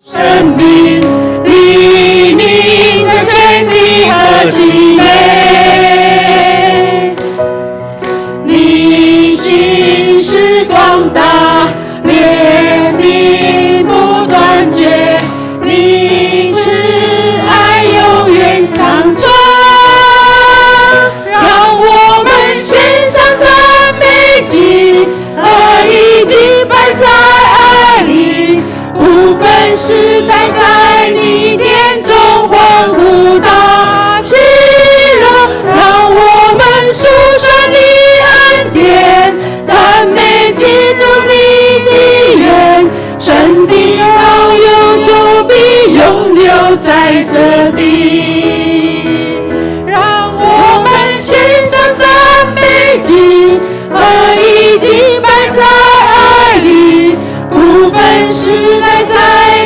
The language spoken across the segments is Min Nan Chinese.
生命，你名在全地何其美！你心事廣大，憐憫不斷絕，你慈愛永遠長存。讓我們獻上讚美祭，合一敬拜在愛裡，不分世代在你殿中歡呼大喜樂。讓我們述說你恩典，讚美進入你的院，神的膏油就必永留在這地。讓我們獻上讚美祭，合一敬拜在愛裡，不分世代在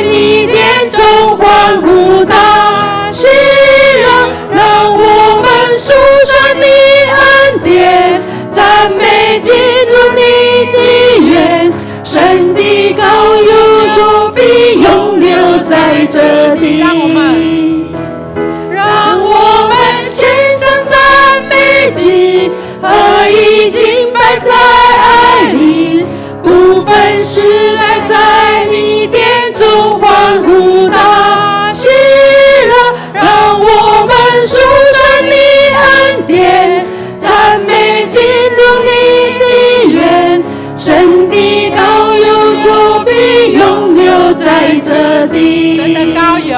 你殿中歡呼大喜樂。讓我們述說你恩典，讚美進入你的院，神的膏油就必永留在這地。讓我們讓我們獻上讚美祭，合一敬拜在愛裡，不分世代在你殿中歡呼大喜樂。讓我們述說你恩典，讚美進入你的院，神的膏油就必永留在這地。神的膏油，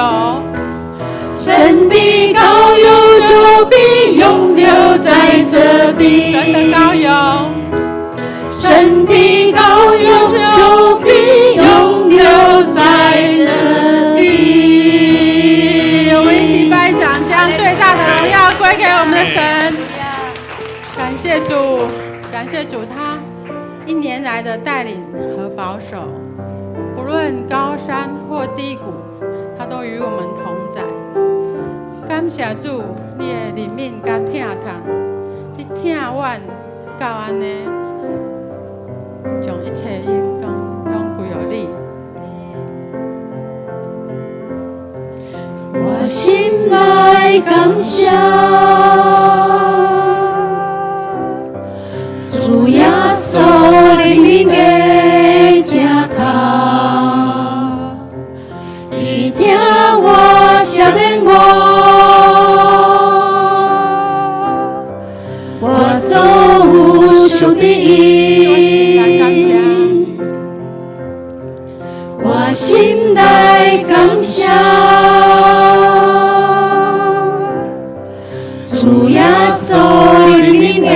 神的膏油就必永留在這地。神的膏油，神的膏油就必永留在這地。我們一起拍掌，將最大的榮耀歸給我們的神。感謝主，感謝主，他一年來的帶領和保守，不論高山或低谷，他都與我們同在。感謝主，你的憐憫佮疼痛，你疼阮到按呢，將一切榮光攏歸予你。我心內感謝，主耶穌憐憫的疼痛，伊疼我赦免我，我所有屬的伊，我心內感謝。主耶穌憐憫的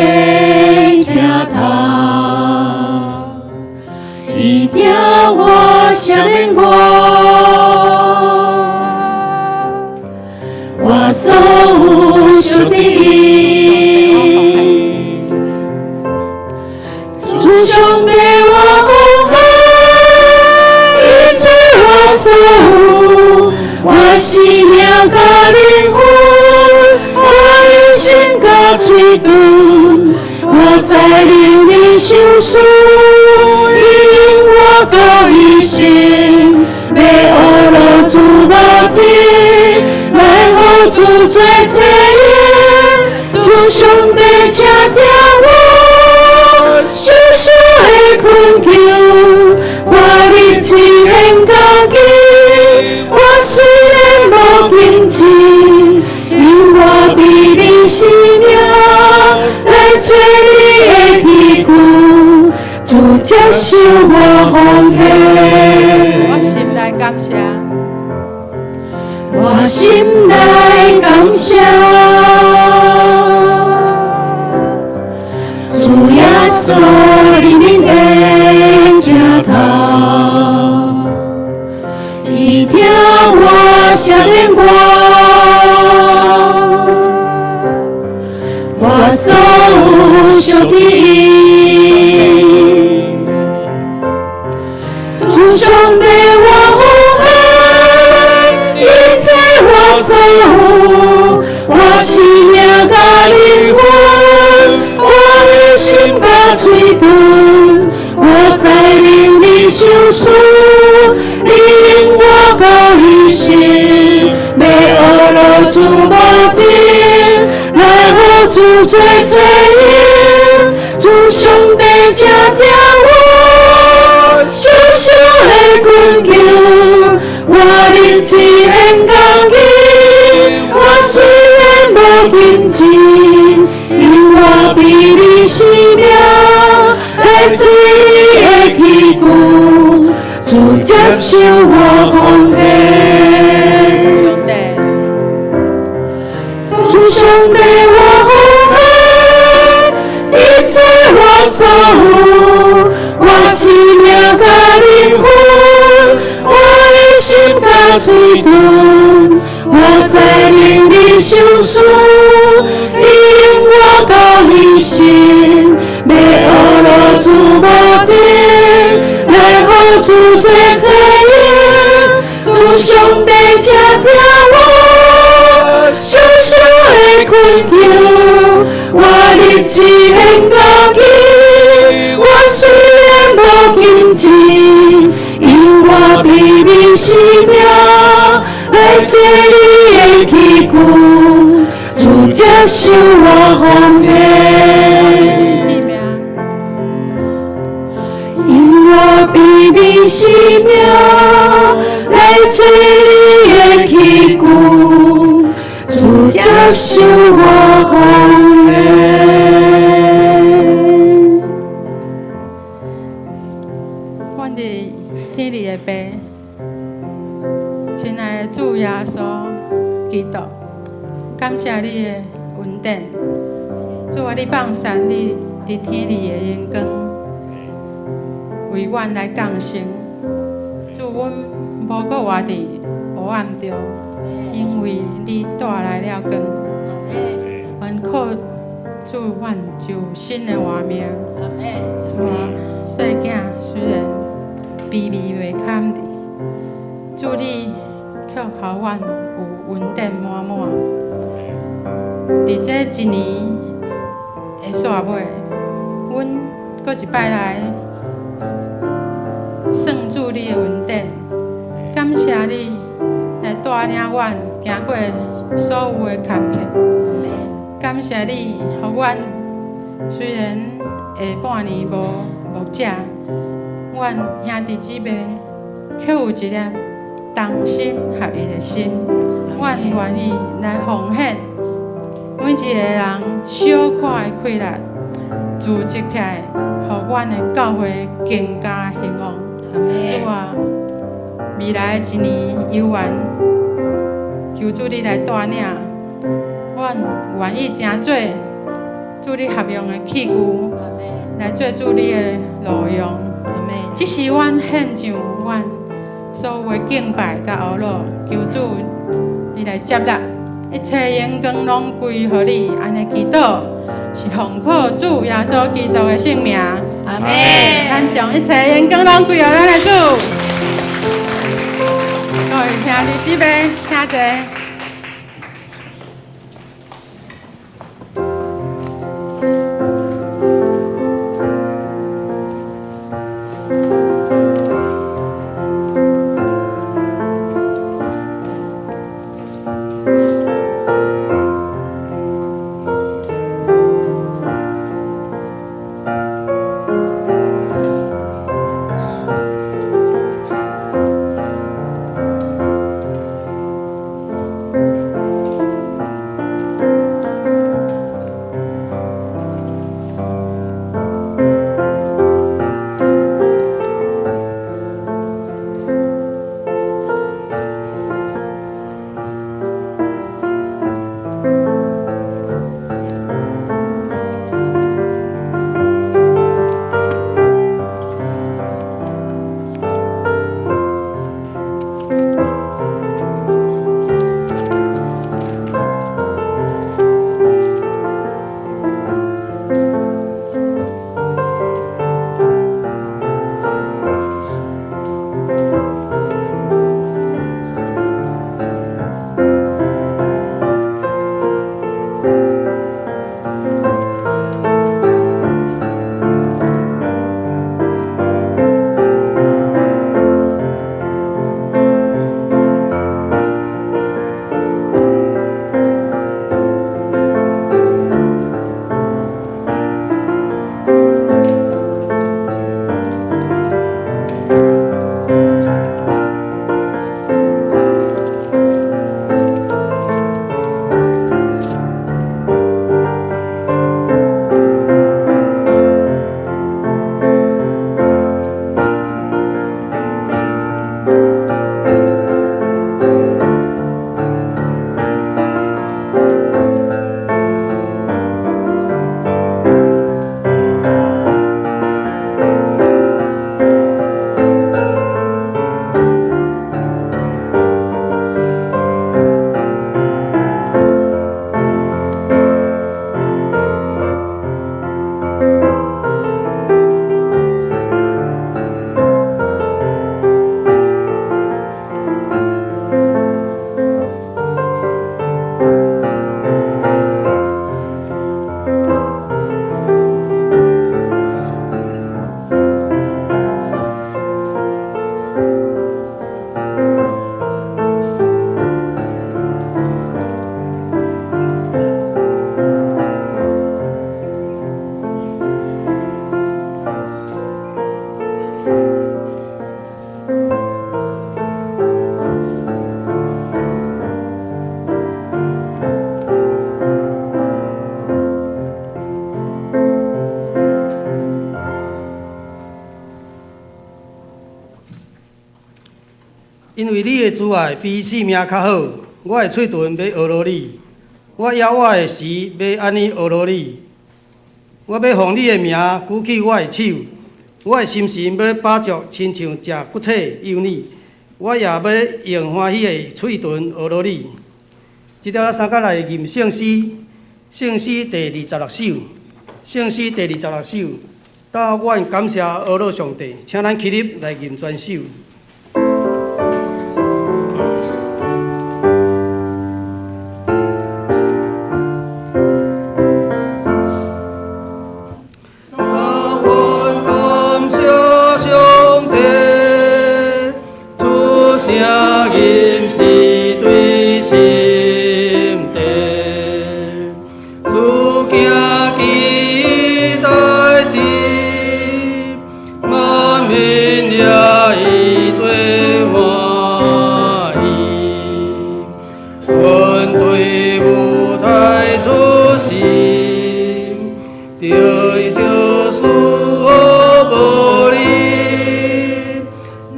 疼痛，伊疼我赦免我，我所有屬的伊。主上帝我豐厚，一切我所有，我生命佮靈魂，我一生佮喙唇，我在靈裡相思，你引我到一生，欲學落主肉體，來予主做祭員，主上帝請聽我小小的懇求，我立志獻家己，我雖然無經濟，因我比你生命來做你的器具，主接受我奉獻。我心內感謝，我心內感謝，主耶穌憐憫的疼痛，伊疼我赦免我，我所有屬的伊。主上帝我奉獻，一切我所有，主做找用，主上帝這疼我，小小的困境，我日子献感恩，我雖然無金錢，因我卑微生命來做你的器具，主接受我奉獻。上帝，主上帝，我奉獻一切我所有，我生命佮靈魂，我的心佮喙唇，我在靈裡相思，你引我到彼身，欲學落主無停，來予主做找用，主上帝這疼我，小小的困境，我立志獻家己，我雖然無金錢，因我卑微生命來做你的器具，主接受我奉獻。生命，因我卑微生命來做你的器具，主接受我奉獻。阮佇天裡的父，親愛的主耶穌基督，感謝你的恩典。主啊，你放散你佇天裡的榮光，為阮來降生。主，阮無閣活佇黑暗中，因為你帶來了光。阮靠主，阮就有新的活命。主啊，細囝雖然卑微袂堪的，主你卻予阮有恩典滿滿。佇這一年的煞尾，阮閣一擺來算主你的恩典，感謝你來帶領阮行過所有的坎坷，感謝你，予阮雖然下半年無牧者，阮兄弟姊妹卻有一粒同心合意的心，阮願意來奉獻，每一個人小可的氣力，組織起來，予阮的教會更加興旺。主啊，未來的一年猶原，求主你來帶領，阮願意成做主你合用的器具，來做主你的路用。這是阮獻上阮所有的敬拜佮呵咾，求主你來接納，一切榮光攏歸予你。按呢祈禱是奉靠主耶穌基督的聖名。阿門。咱將一切榮光攏歸予咱的主。各位兄弟姊妹，請坐。為你的慈愛比性命較好，我的喙唇欲呵咾你，我猶活的時欲按呢呵咾你。我欲奉你的名舉起我的手，我的心神欲飽足，親像食骨髓幼奶。我也欲用歡喜的喙唇呵咾你。這條咱三個來吟聖詩，聖詩第二十六首，聖詩第二十六首。當阮感謝呵咾上帝，請咱起立來吟全首。當阮感謝上帝，主聲音是對心底，主行奇異代誌，萬民也伊做歡喜。阮對舞台出心，對救贖無離，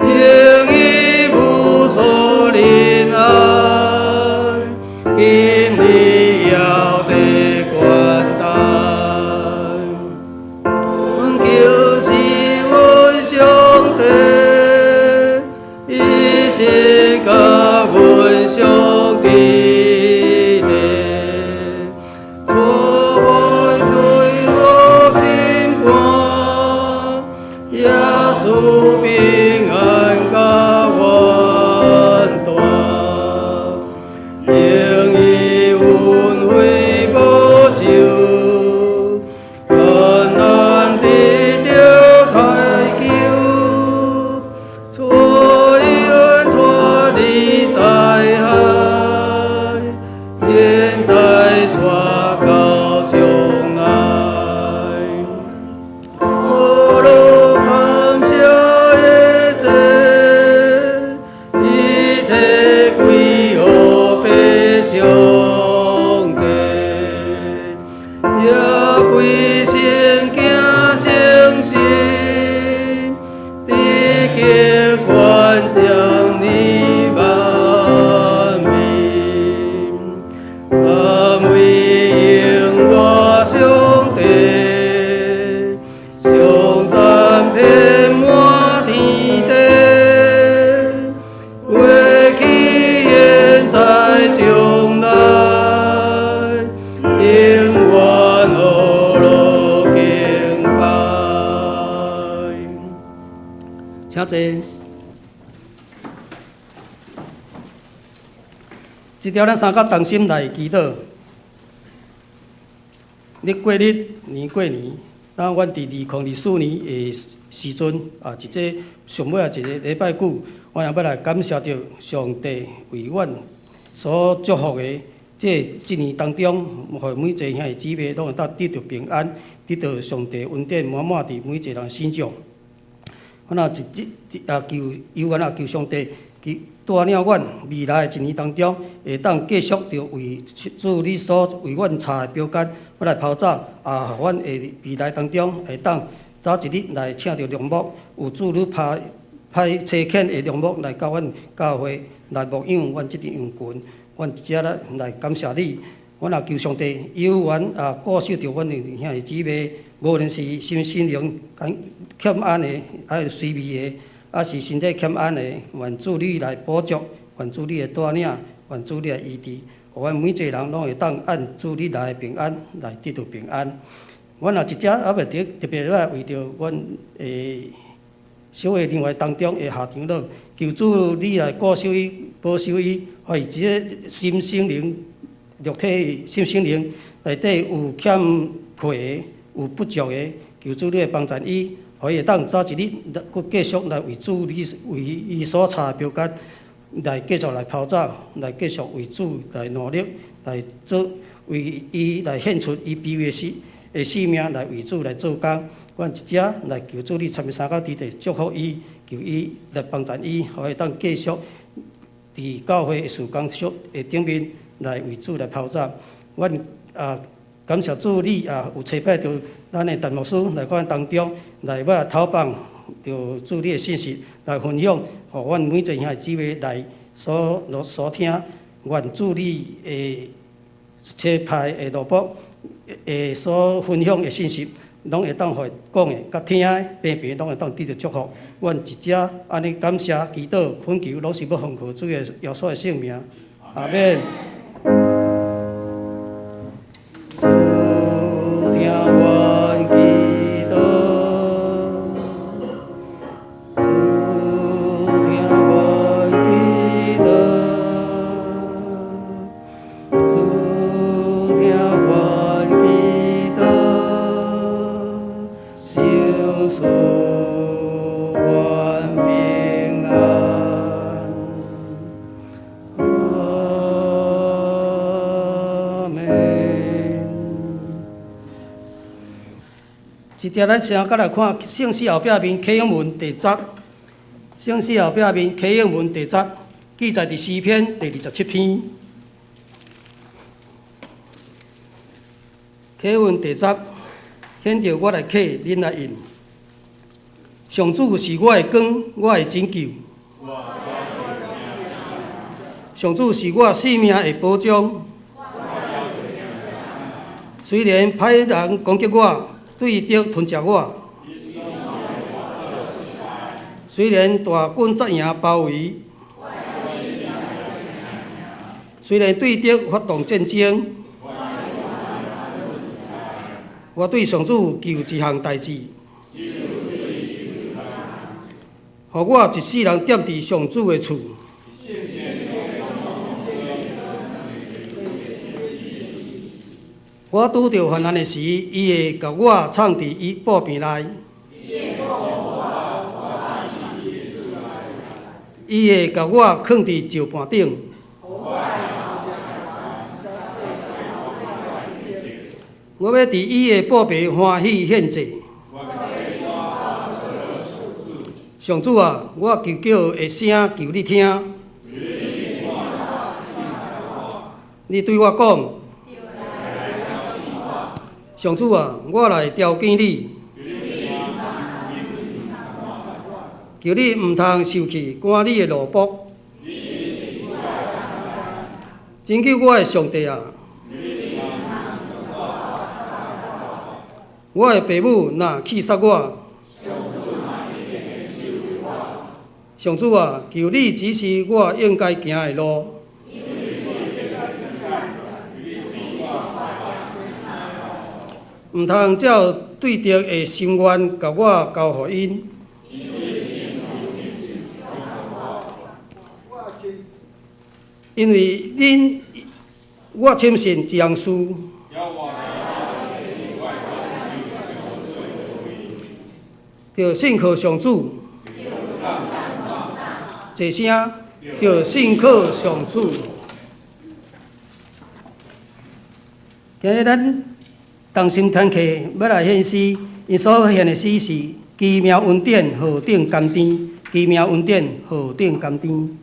用伊無數仁愛，今日猶得關待。阮就是阮上帝，伊是佮阮相記得，帶阮罪惡心肝，耶穌平安佮阮蹛，用伊恩惠保守，艱難得著刣救，帶阮脫離災害，現在煞到將來。呵咾感謝一切，一切歸予父上帝，也歸聖囝聖神，直極權將年萬民，三位永活上帝，頌讚遍滿天地，過去現在將來，永遠呵咾敬拜。請坐。這條咱三個同心來祈禱。日過日，年過年，咱阮佇2024年的時陣啊，一個上尾仔一個禮拜久，阮也欲來感謝著上帝為阮所祝福的這一年當中，予每一個兄弟姊妹攏會當得著平安，得著上帝恩典滿滿佇每一個人身上。阮也一一啊求，猶原啊求上帝，求帶領阮未來的一年當中，會當繼續著為主你所為阮插的標杆，欲來跑走啊！予阮會未來當中會當早一日來請著良牧，有主你派派差遣的良牧來到阮教會來牧養阮這陣羊群，阮遮來來感謝你。阮也求上帝猶原啊顧守著阮的兄弟姊妹，無論是身心靈欠安的，抑是衰微的，抑是身體欠安的，願主你來補足，願主你的帶領，願主你的醫治，予阮每一個人攏會當按主你來的平安來得著平安。阮也一遮猶未特特別來為著阮的小會另外當中的校長老，求主你來顧守伊、保守伊，予伊這個心心靈、肉體心心靈內底有欠缺的、有不足的，求主你來幫助伊，予伊會當早一日閣繼續來為主你為伊所插的標杆，來繼續來跑走，來繼續為主來努力，來做為伊來獻出伊卑微的性命來為主來做工。阮一遮來求主你參三甲佇地祝福伊，求伊來幫助伊，予伊當繼續佇教會的事工上的頂面來為主來跑走。阮啊感謝主你啊有差派著咱的陳牧師來阮當中來欲投放著主你的信息來分享，予予阮每一个兄弟姊妹來所所聽，願主你的差派的奴僕的所分享的信息，攏會當予講的、佮聽的，平平攏會當得著祝福。阮一遮按呢感謝祈禱懇求，攏是欲奉靠主耶穌的聖名。阿們。主聽阮祈禱，主聽阮祈禱，主聽阮祈禱，賞賜阮平安。阿們。這條咱先閣來看聖詩後壁面啟應文第十，聖詩後壁面啟應文第十，記載佇詩篇第27篇。啟應文第十，現著我來啟，恁來應。上主是我的光，我的拯救。上主是我性命的保障。雖然歹人攻擊我，對敵吞食我，雖然大軍紮營包圍，雖然對敵發動戰爭，我對上主求一項代誌，予我一世人踮佇上主的厝。我拄著患難的時，伊會共我藏佇伊寶棚內。伊會共我囥佇石盤頂。我欲佇伊的寶棚歡喜獻祭。上主啊，我求叫的聲求你聽。你對我講。上主啊，我來調見你，求你毋通受氣，趕你的奴僕。拯救我的上帝啊！我的爸母若棄殺我，上主啊，求你指示我應該行的路。毋通照對敵的心願，共我交予𪜶。因為恁，我深信一項事，著信靠上主。齊聲，著信靠上主。今日咱同心團契欲來獻詩，𪜶所獻的詩是《奇妙恩典何等甘甜》，奇妙恩典何等甘甜。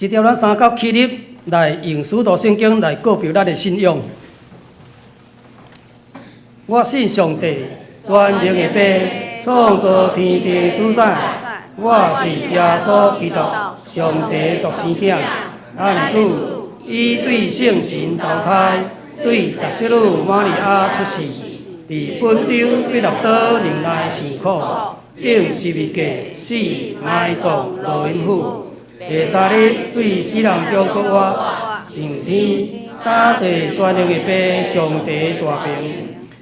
這條咱三角起立來用使徒聖經來告白咱的信仰。我信上帝，全能的父，創造天地主宰。我信耶穌基督，上帝獨生囝，咱的主，伊對聖神投胎，對十色女瑪利亞出世，佇本丟彼拉多忍耐受苦，釘十字架死埋葬落陰府，第三日對死人中復活，上天，搭坐全能的父上帝大爿。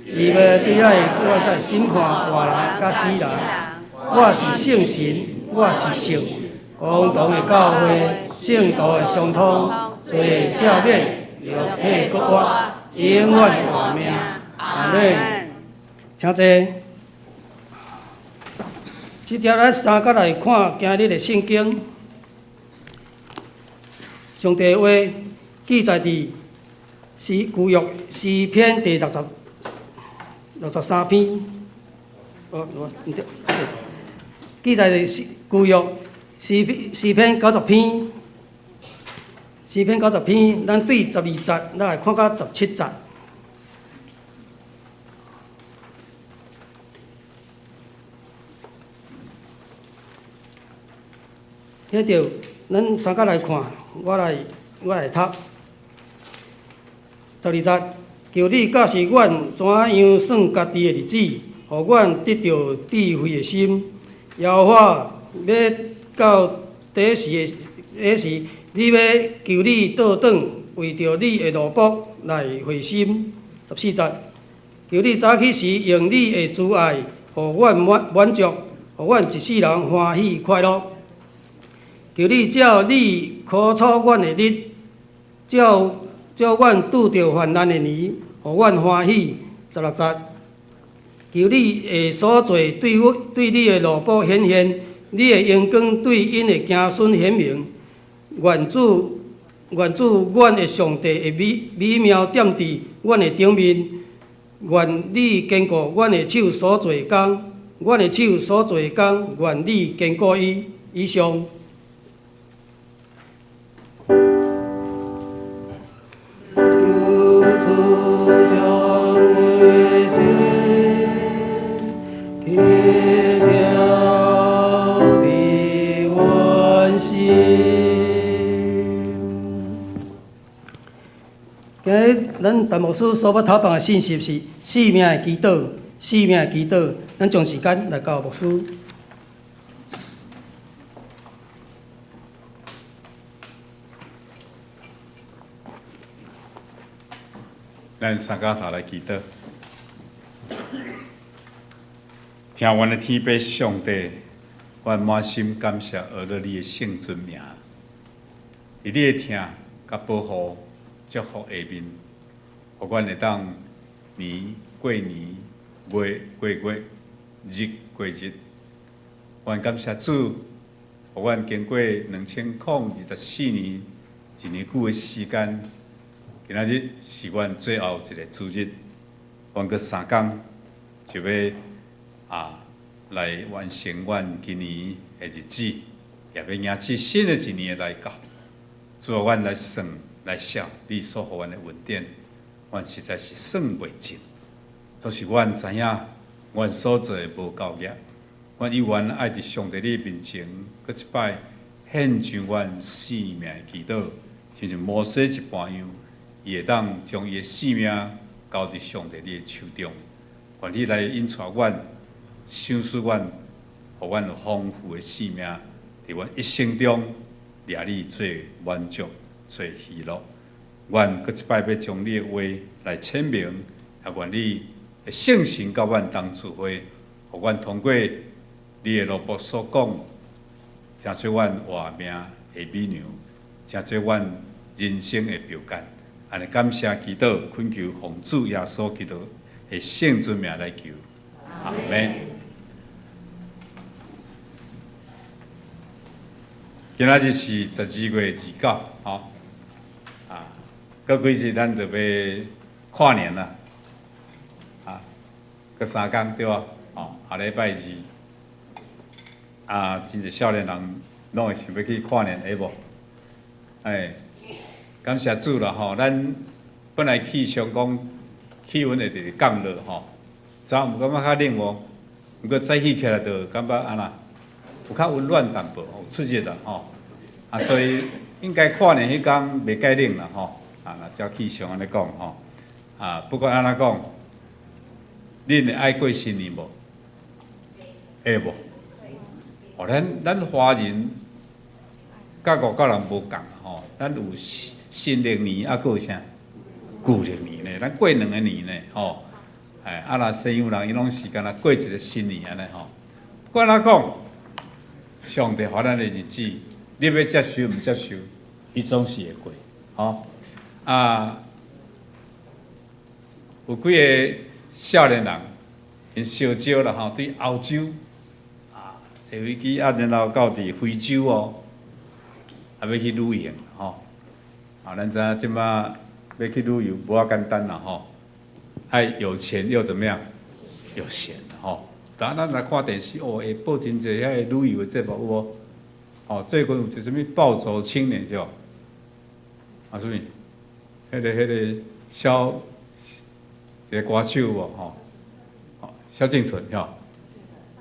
伊欲對來我來審判活人佮死人。我是聖神，我是聖公同的教會，聖徒的相通，罪的赦免，肉體復活，永遠的活命。阿門。請坐。這條咱三角來看今日的聖經，上帝話記載佇詩舊約詩篇第63篇。哦，毋對，記載佇詩舊約詩篇九十篇，詩篇九十篇，咱對12節，咱來看到17節。彼著咱三角來看，我來讀十二節。求你教示阮怎樣算家己的日子，予阮得著智慧的心。耶和華欲到佗時的佗時，你欲求你倒轉，為著你的奴僕來回心。14節，求你早起時用你的慈愛，予阮滿足，予阮一世人歡喜快樂。求你照你苦楚阮的日，照阮拄著患難的年，予阮歡喜。16節，求你的所做對你的奴僕顯現，你的榮光對𪜶的子孫顯明。願主阮的上帝的美妙踮佇阮的頂面。願你堅固阮的手所做的工，阮的手所做的工，願你堅固伊。以上。求主將阮心去掉佇阮心。今日咱陳牧師所欲頭放的信息是生命的祈禱，生命的祈禱。咱將時間來交牧師。咱三跤頭來祈禱，聽阮的天父上帝，阮滿心感謝阿樂你的聖尊名，佇你的疼佮保護祝福下面，予阮會當年過年，月過月，日過日。阮感謝主，予阮經過2024年一年久的時間。今仔日是阮最後一個主日，阮閣三工就欲來完成阮今年的日子，也欲迎接新的一年的來到。主啊，阮來算來數你所予阮的恩典，阮實在是算袂盡。總是阮知影，阮所做的無夠額，阮猶原愛佇上帝你面前，閣一擺獻上阮生命的祈禱，親像摩西一般樣。伊會當將伊的生命交佇上帝你的手中，願你來引帶阮、賞賜阮，予阮有豐富的生命，佇阮一生中掠你做滿足、做喜樂。阮閣一擺欲將你的話來闡明，也願你的聖神佮阮同聚會，予阮通過你的奴僕所講，成做阮活命的美糧，成做阮人生的標杆。按呢感謝祈禱，懇求奉主耶穌基督的聖尊名來求，阿門。今仔日是12月29，吼，閣幾日咱就欲跨年啦，閣三工對無？吼，下禮拜二，真濟少年人攏會想欲去跨年，會無？哎，感謝主啦吼，咱本來氣象講氣溫會直直降落吼，昨昏有感覺較冷無？毋過早起起來就感覺按怎，有較溫暖淡薄，有出熱啦吼。啊，所以應該跨年彼工袂蓋冷啦吼。啊，若照氣象按呢講吼，啊，不管按怎講，恁會愛過新年無？會無？哦，咱華人佮外國人無仝吼，咱有新曆年，啊，閣有啥？舊曆年呢？咱過兩个年呢，吼。哎，啊，若西洋人伊攏是敢若過一个新年按呢吼。不管按怎講，上帝予咱的日子，你欲接受毋接受，伊總是會過，吼。啊，有幾个少年人，𪜶相招啦吼，對歐洲啊，坐飛機啊，然後到佇非洲哦，啊，欲去旅行吼。啊，咱知影這馬欲去旅遊無遐簡單啦吼，愛有錢又怎麼樣？有閒吼。當咱來看電視哦，會報真濟遐个旅遊的節目有無？哦，最近有一个啥物暴走青年是無？啊，啥物？彼個蕭一個歌手無吼？哦，蕭敬騰吼，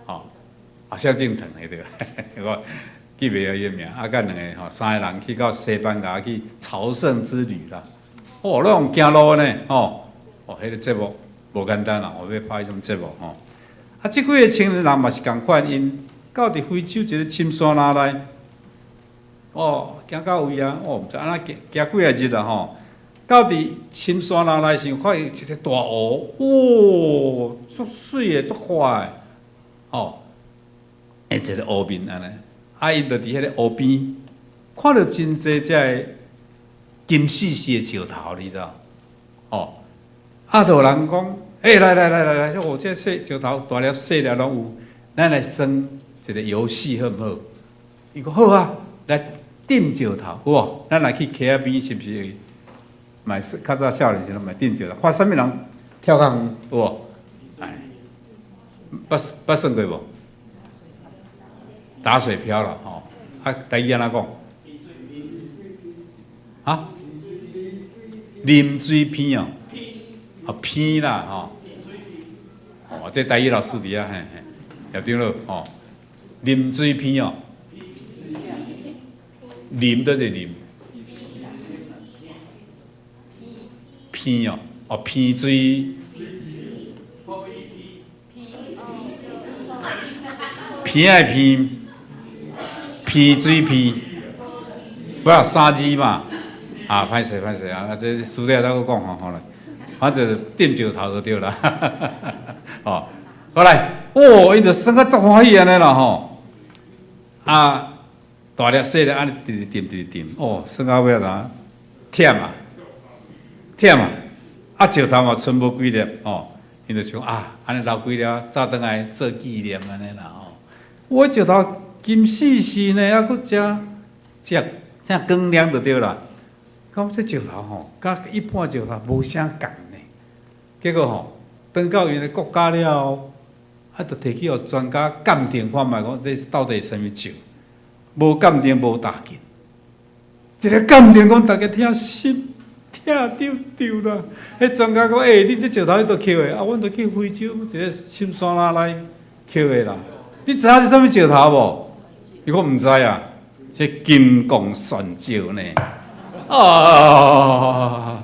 吼，啊，蕭敬騰彼個，我記袂著伊的名，啊，佮兩个吼，三个人去到西班牙去朝聖之旅啦。哦，攏用行路呢，吼，哦，彼個節目無簡單啦，我欲拍彼種節目吼。啊，這幾个青年人嘛是仝款，𪜶到佇非洲一个深山林內，哦，行到位啊，哦，毋知按怎行行幾仔日啊吼。到佇深山林內時，看見一个大湖，哦，足媠的，足闊的，吼，一个湖面按呢，啊，𪜶就佇彼个湖邊，看著真濟這个金絲絲的石頭，你知無？吼，啊，就有人講，欸，來來來來來，哦，這細石頭大粒細粒攏有，咱來耍一个遊戲好毋好？伊講好啊，來擲石頭，有無？咱來去溪仔邊，是毋是？嘛是較早少年時陣嘛擲石頭，看啥物人跳較遠，有無？哎，捌耍過無？打水漂啦，吼！啊，台語按怎講？啊？啉水片哦，哦片啦，吼！哦，這台語老師佇遐，嘿嘿，校長咯，吼！啉水片哦，啉佗一個啉？片哦，哦片水，片仔的片，片水片，不要三字嘛，啊，歹勢歹勢啊，啊這私底下再閣講吼，好啦，反正擲石頭就對啦，哦，好來，哦，𪜶就耍甲足歡喜按呢啦吼，啊，大粒細粒按呢直直擲直直擲，哦，耍到尾仔忝啊！忝啊！啊，石頭嘛賰無幾粒吼，𪜶就想啊，按呢留幾粒，早轉來做紀念按呢啦吼。我石頭金絲絲呢，猶閣誠誠誠光亮就對啦。講這石頭吼，佮一般石頭無啥仝呢。結果吼，轉到𪜶的國家了後，啊，就提去予專家鑑定看覓，講這到底是啥物石？無鑑定無打緊。一个鑑定講，大家聽心疼丟丟啦！彼專家講，欸，你這石頭佇佗抾的？啊，阮著去非洲一个深山林內抾的啦。你知影這啥物石頭無？伊講毋知啊，這金剛鑽石呢。啊！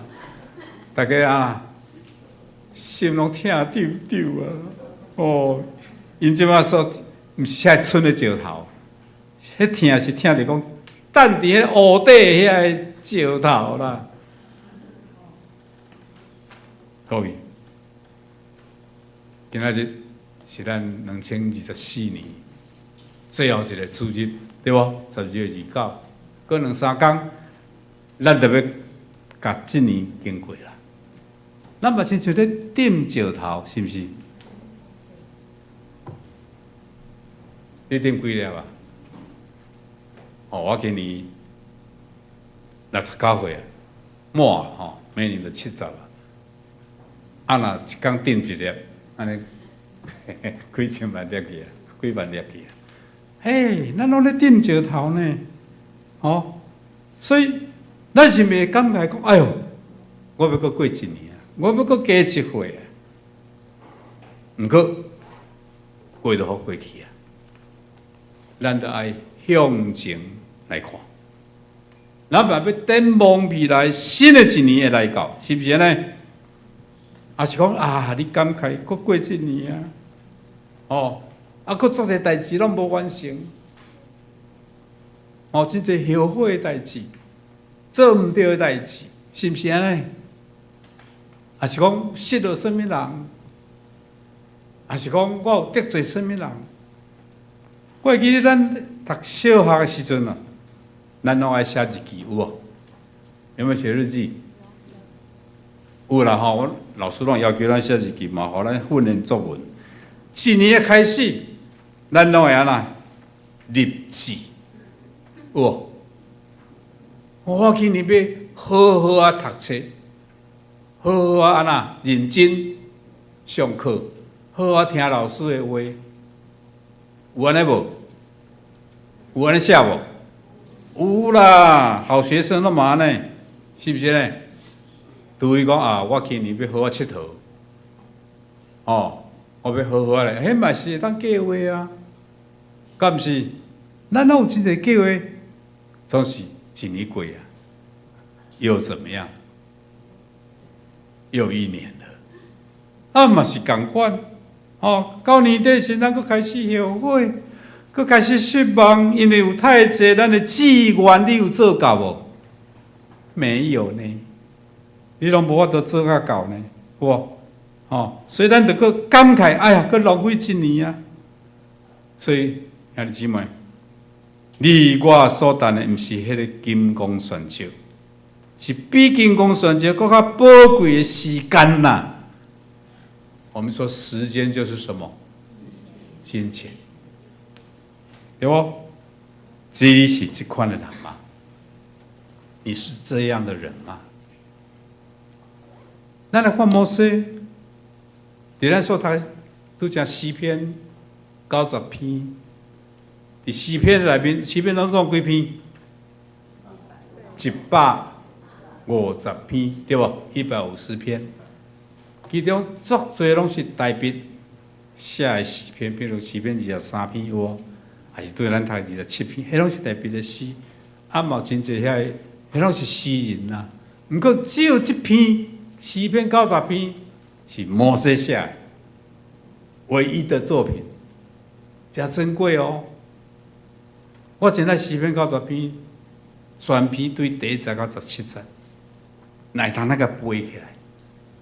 大家啊，心攏疼丟丟啊！哦，𪜶這擺說，毋是遐賰的石頭，彼疼是疼著講，擲佇彼湖底遐个石頭啦。各位，今仔日是咱2024年最後一个主日，對無？12月29，閣兩三工，咱就欲共這年經過啦。咱嘛親像咧擲石頭，是毋是？你擲幾粒啊？哦，我今年69歲啊，滿吼，每年就七十啊。啊，若一工擲一粒，按呢幾千萬粒去啊，幾萬粒去啊。嘿，咱攏咧擲石頭呢，吼，所以咱是毋會感慨講，哎喲，我欲閣過一年啊，我欲閣加一歲啊。毋過過就予過去啊，咱著愛向前來看。咱嘛欲展望未來新的一年會來到，是毋是按呢？抑是講啊，你感慨閣過一年啊？哦，啊，閣足濟代誌攏無完成，哦，真濟後悔的代誌，做毋對的代誌，是毋是按呢？抑是講失落啥物人？抑是講我有得罪啥物人？我會記得咱讀小學的時陣啊，咱攏愛寫日記，有無？有沒有寫日記？有啦吼，阮老師攏要求咱寫日記嘛，予咱訓練作文。一年的開始，咱攏會按怎立志，有無？我今年欲好好仔讀冊，好好仔按怎認真上課，好好聽老師的話，有按呢無？有按呢寫無？有啦，好學生攏嘛按呢，是毋是呢？除非講啊，我今年欲好好𨑨迌，哦，我欲好好仔來，彼嘛是會當計劃啊，敢毋是？咱攏有真濟計劃，總是一年過啊，又怎麼樣？又一年了，啊嘛是仝款，哦，到年底時，咱閣開始後悔，閣開始失望，因為有太濟咱的志願，你有做到無？沒有呢，你攏無法度做甲到呢，有無？哦，所以咱著閣感慨，哎呀，閣浪費一年啊！所以兄弟姊妹，你我所等的，毋是彼个金剛鑽石，是比金剛鑽石閣較寶貴的時間啦。我們說時間就是什麼？金錢，對無？這是這款的人嗎？你是這樣的人嗎？咱來看摩西，佇咱所讀拄才詩篇九十篇，佇詩篇內面，詩篇攏總幾篇？150篇，對無？150篇，其中足濟攏是大衛寫的詩篇，比如詩篇23篇有無？還是對咱讀27篇，彼攏是大衛的詩。啊，嘛有真濟遐個，彼攏是詩人啦。毋過只有這篇詩篇九十篇是摩西寫的，唯一的作品，誠珍貴哦。我真愛詩篇九十篇，全篇對第一節到17節，來通那個背起來，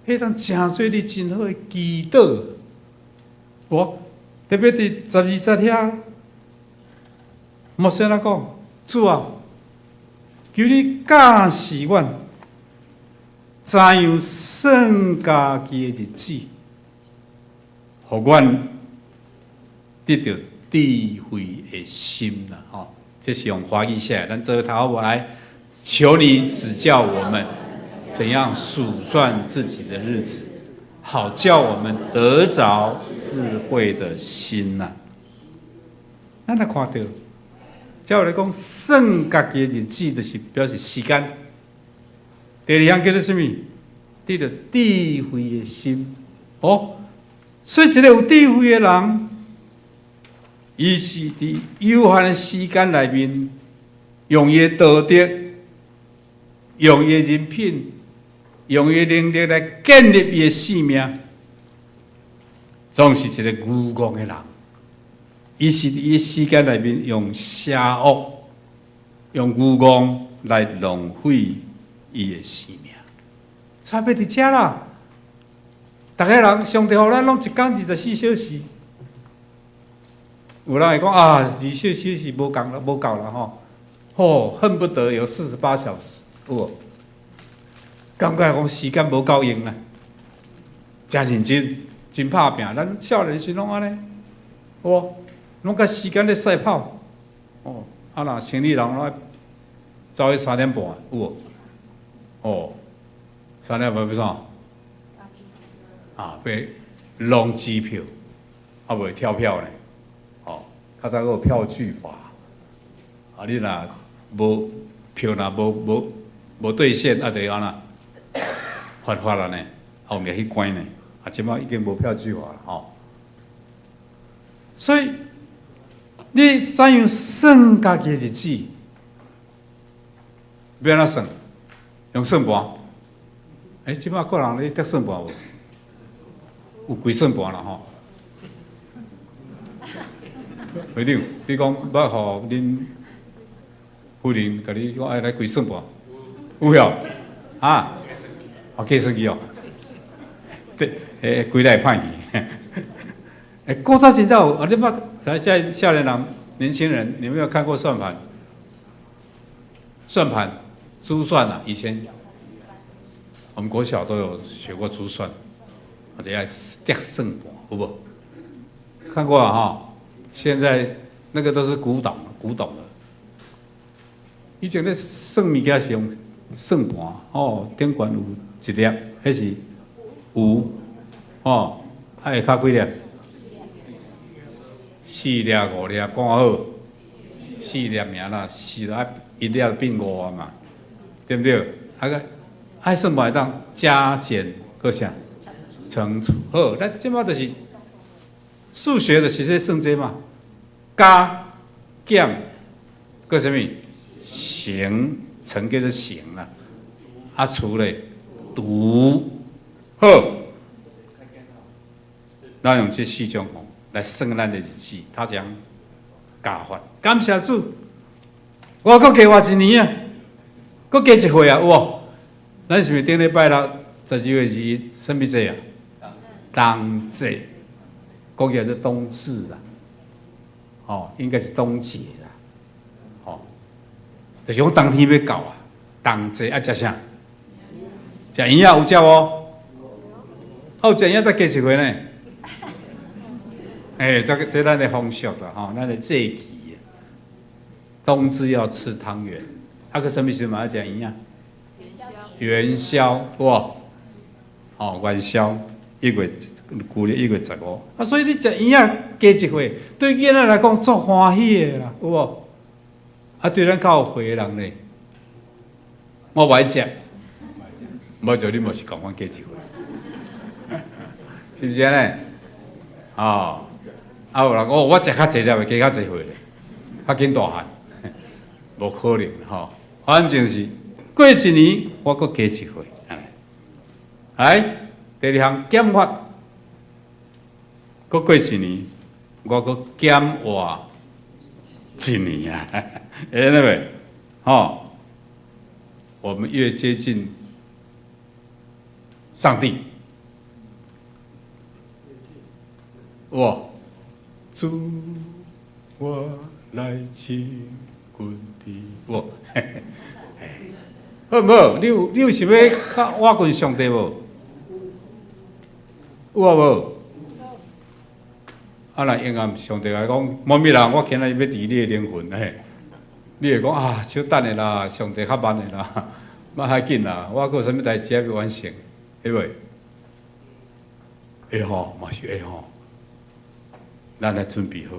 彼當成做你真好的祈禱。我特別佇12節遐，摩西按怎講，主啊，求你教示阮，怎樣算家己的日子，予阮得著智慧的心啦！吼，這是用華語寫的，咱做伙讀好無來？求你指教我們怎樣數算自己的日子，好叫我們得著智慧的心呐。咱來看著，照來講，算家己的日子，就是表示時間。第二項叫做啥物？得著智慧的心。哦，所以一個有智慧的人，伊是佇有限的時間內面，用伊的道德，用伊的人品，用伊的能力來建立伊的性命，總是一個愚戇的人。伊是佇伊的時間內面用邪惡、用愚戇來浪費伊的生命。差別佇遮啦。逐个人上帝予咱攏一工24小時。有人會講啊，24小時無夠啦，無夠啦吼，吼，恨不得有48小時，有無？感覺講時間無夠用啦，誠認真，真拍拚。咱少年時攏按呢，有無？攏佮時間咧賽跑，哦，啊若生理人攏愛走去3點半，有無？哦，三點半欲創啥？啊，欲弄機票，啊袂跳票呢？哦，較早閣有票據法，啊，你若無票若無無無兌現啊，就按怎罰法按呢，後面去關呢，啊，這擺已經無票據法啦吼。所以你怎樣算家己的日子？欲按怎算？用算盤？欸，這擺閣人咧疊算盤無？有規算盤啦吼。會長，你講欲予恁夫人共你講愛來規算盤，有無？啊？哦，計算機哦。對，欸，規內歹去。欸，古早真正有，啊，你捌？來，現在少年人、年輕人，你有沒有看過算盤？算盤、珠算啊，以前我們國小都有學過珠算，或者要疊算盤，好不？看過了哈。現在那個都是古董，古董了。以前咧算物件是用算盤，哦，頂懸有一粒，彼是有，哦，啊下跤幾粒？四粒、五粒，講好，四粒爾啦，四粒一粒變五啊嘛，對毋對？啊閣愛算盤會當加減閣啥乘除，好，咱這擺就是數學就是咧算這嘛，加減閣啥物乘，乘叫做乘啦，啊除咧除，好，咱用這四種吼來算咱的日子，頭一項加法，感謝主，我閣加活一年啊，閣加一歲啊，有無？咱是毋是頂禮拜六12月21，啥物節啊？冬節，講起來是冬至啦，哦，應該是冬節啦，哦，就是講冬天欲到啊，冬節愛食啥？食圓仔有食無？哦，食圓仔才加一歲呢？欸，這個這咱的風俗啦，吼，咱的節氣，冬至要吃湯圓，啊，閣啥物時陣嘛愛食圓仔？元宵，對無？哦，元宵1月，舊曆1月15，啊，所以你食圓仔加一歲，對囡仔來講足歡喜的啦，有無？啊，對咱較有歲的人咧，我無愛食，無就你嘛是仝款加一歲，是毋是按呢？哦，啊有人講，我食較濟粒，會加較濟歲咧，較緊大漢，無可能吼。反正是過一年，我閣加一歲。來，第二項減法，閣過一年，我閣減活一年啊！會那個，吼，我們越接近上帝，哇！主，我來親近你，哇！好毋好？你有想欲較倚近上帝無？有啊無？啊，若應暗上帝來講，無物人，我今仔日欲治你的靈魂嘿，你會講啊，小等下啦，上帝較慢的啦，莫遐緊啦，我閣有啥物代誌愛欲完成，會袂？會吼，嘛是會吼，咱來準備好。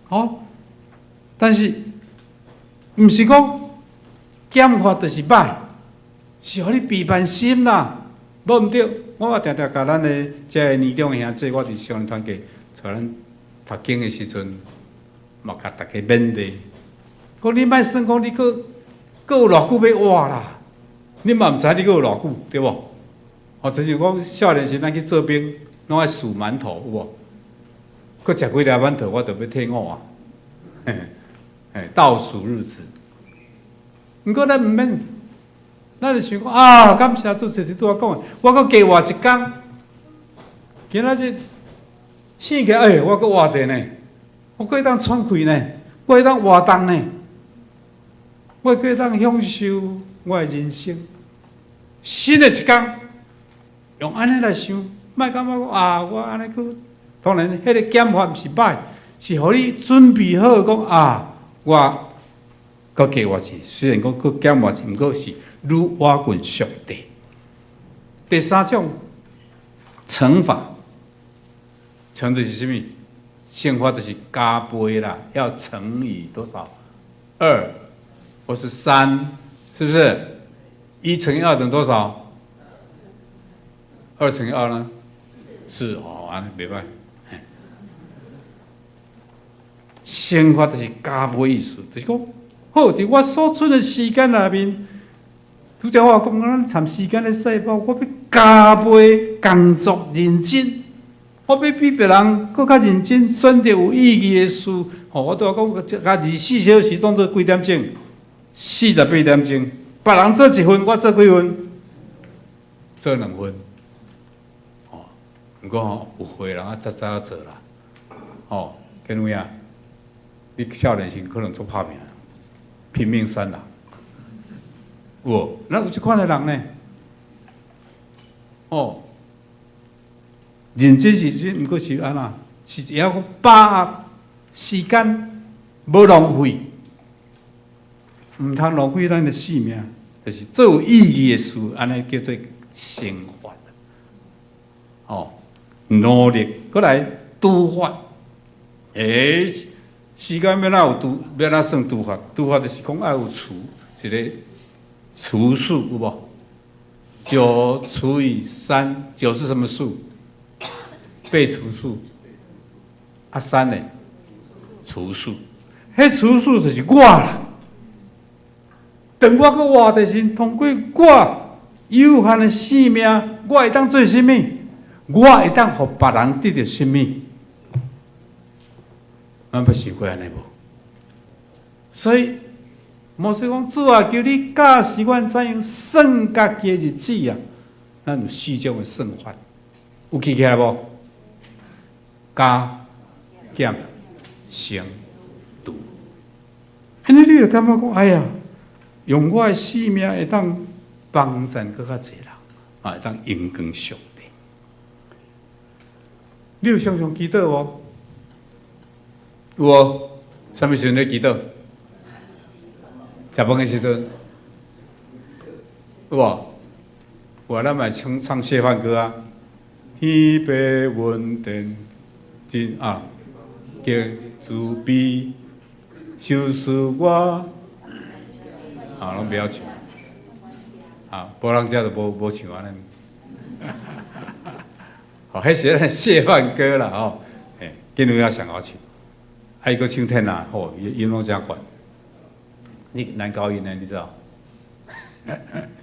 好，但是毋是講減法就是歹，是予你備辦心啦，無毋對。我嘛定定共咱的這个年長的兄弟，我佇少年團契帶咱讀經的時陣，嘛共大家勉勵，講你莫算講你閣閣有偌久欲活啦，你嘛毋知你閣有偌久，對無？哦，就是講少年時咱去做兵，攏愛數饅頭，有無？閣食幾粒饅頭，我就欲退伍啊！嘿，倒數日子。毋過咱毋免，咱就想講啊，感謝主，就是拄仔講的，我閣加活一工。今仔日醒起來，欸，我閣活著呢，我閣會當喘氣呢，我會當活動呢，我閣會當享受我的人生。新的一工，用按呢來想，莫感覺講啊，我按呢去。當然，彼個減法毋是歹，是予你準備好講啊，我閣加活一，雖然講閣減活一，毋過是愈倚近上帝。第三種乘法，乘就是啥物？乘法就是加倍啦，要乘以多少？二，或是三、是不是？一乘以二等於多少？二乘以二呢？四。哦，按呢袂䆀。乘法就是加倍意思，就是講，好，佇我所存的時間內面，拄才我講，咱參時間的賽跑，我欲加倍工作認真，我欲比別人閣較認真，選擇有意義的事。吼，我拄仔講，共24小時當做幾點鐘？48點鐘。別人做一份，我做幾份？做兩份。吼，毋過吼，有歲人啊，早早做啦。吼，見有影？你少年時可能足拍拚，拼命三郎，有無？咱有這款的人呢？哦，認真是真，毋過是按怎？是會曉把握時間，無浪費，毋通浪費咱的性命，就是做有意義的事，按呢叫做乘法。哦，努力，閣來除法，欸，時間欲按怎有除？欲按怎算除法？除法就是講愛有除，一个除數有無？9除以3，九是什麼數？被除數。啊，三呢？除數。彼除數就是我啦。當我閣活的時，通過我有限的性命，我會當做啥物？我會當予別人得著啥物？咱捌想過按呢無？所以摩西講，主啊，求你教示阮怎樣算家己的日子啊！咱有四種的算法，有記起來無？加、減、乘、除。按呢你就感覺講，哎呀，用我的性命會當幫贊閣較濟人，啊，會當榮光上帝。你有常常祈禱無？有無？啥物時陣咧祈禱？食飯的時陣，有無？有啊，咱嘛唱唱謝飯歌啊。天父恩典真啊，極慈悲，賞賜我，啊，攏袂曉唱，啊，無人遮就無無唱按呢。好，彼是咱謝飯歌啦吼，嘿，見有影上好唱，啊，伊閣唱天啊，吼，伊音攏誠懸。你男高音呢？你知道？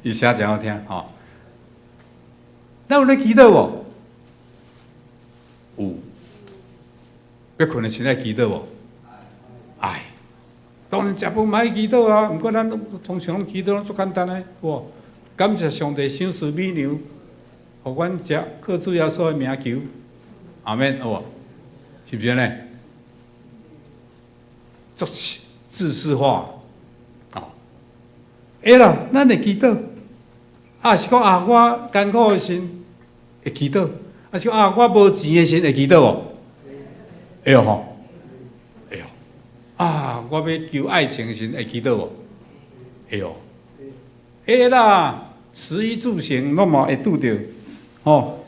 伊聲誠好聽吼。咱有咧祈禱無？有。欲睏的時愛祈禱無？愛。當然食飯嘛愛祈禱啊，毋過咱通常攏祈禱攏足簡單的，無？感謝上帝賞賜美糧，予阮食，靠主耶穌的名求，阿們，有無？是毋是按呢？足制式化。哦，會啦，咱會祈禱，啊是講啊，我艱苦的時會祈禱，啊是講啊，我無錢的時會祈禱無？會吼，會哦。啊，我欲求愛情的時會祈禱無？會哦。會啦，食衣住行攏嘛會拄著，吼。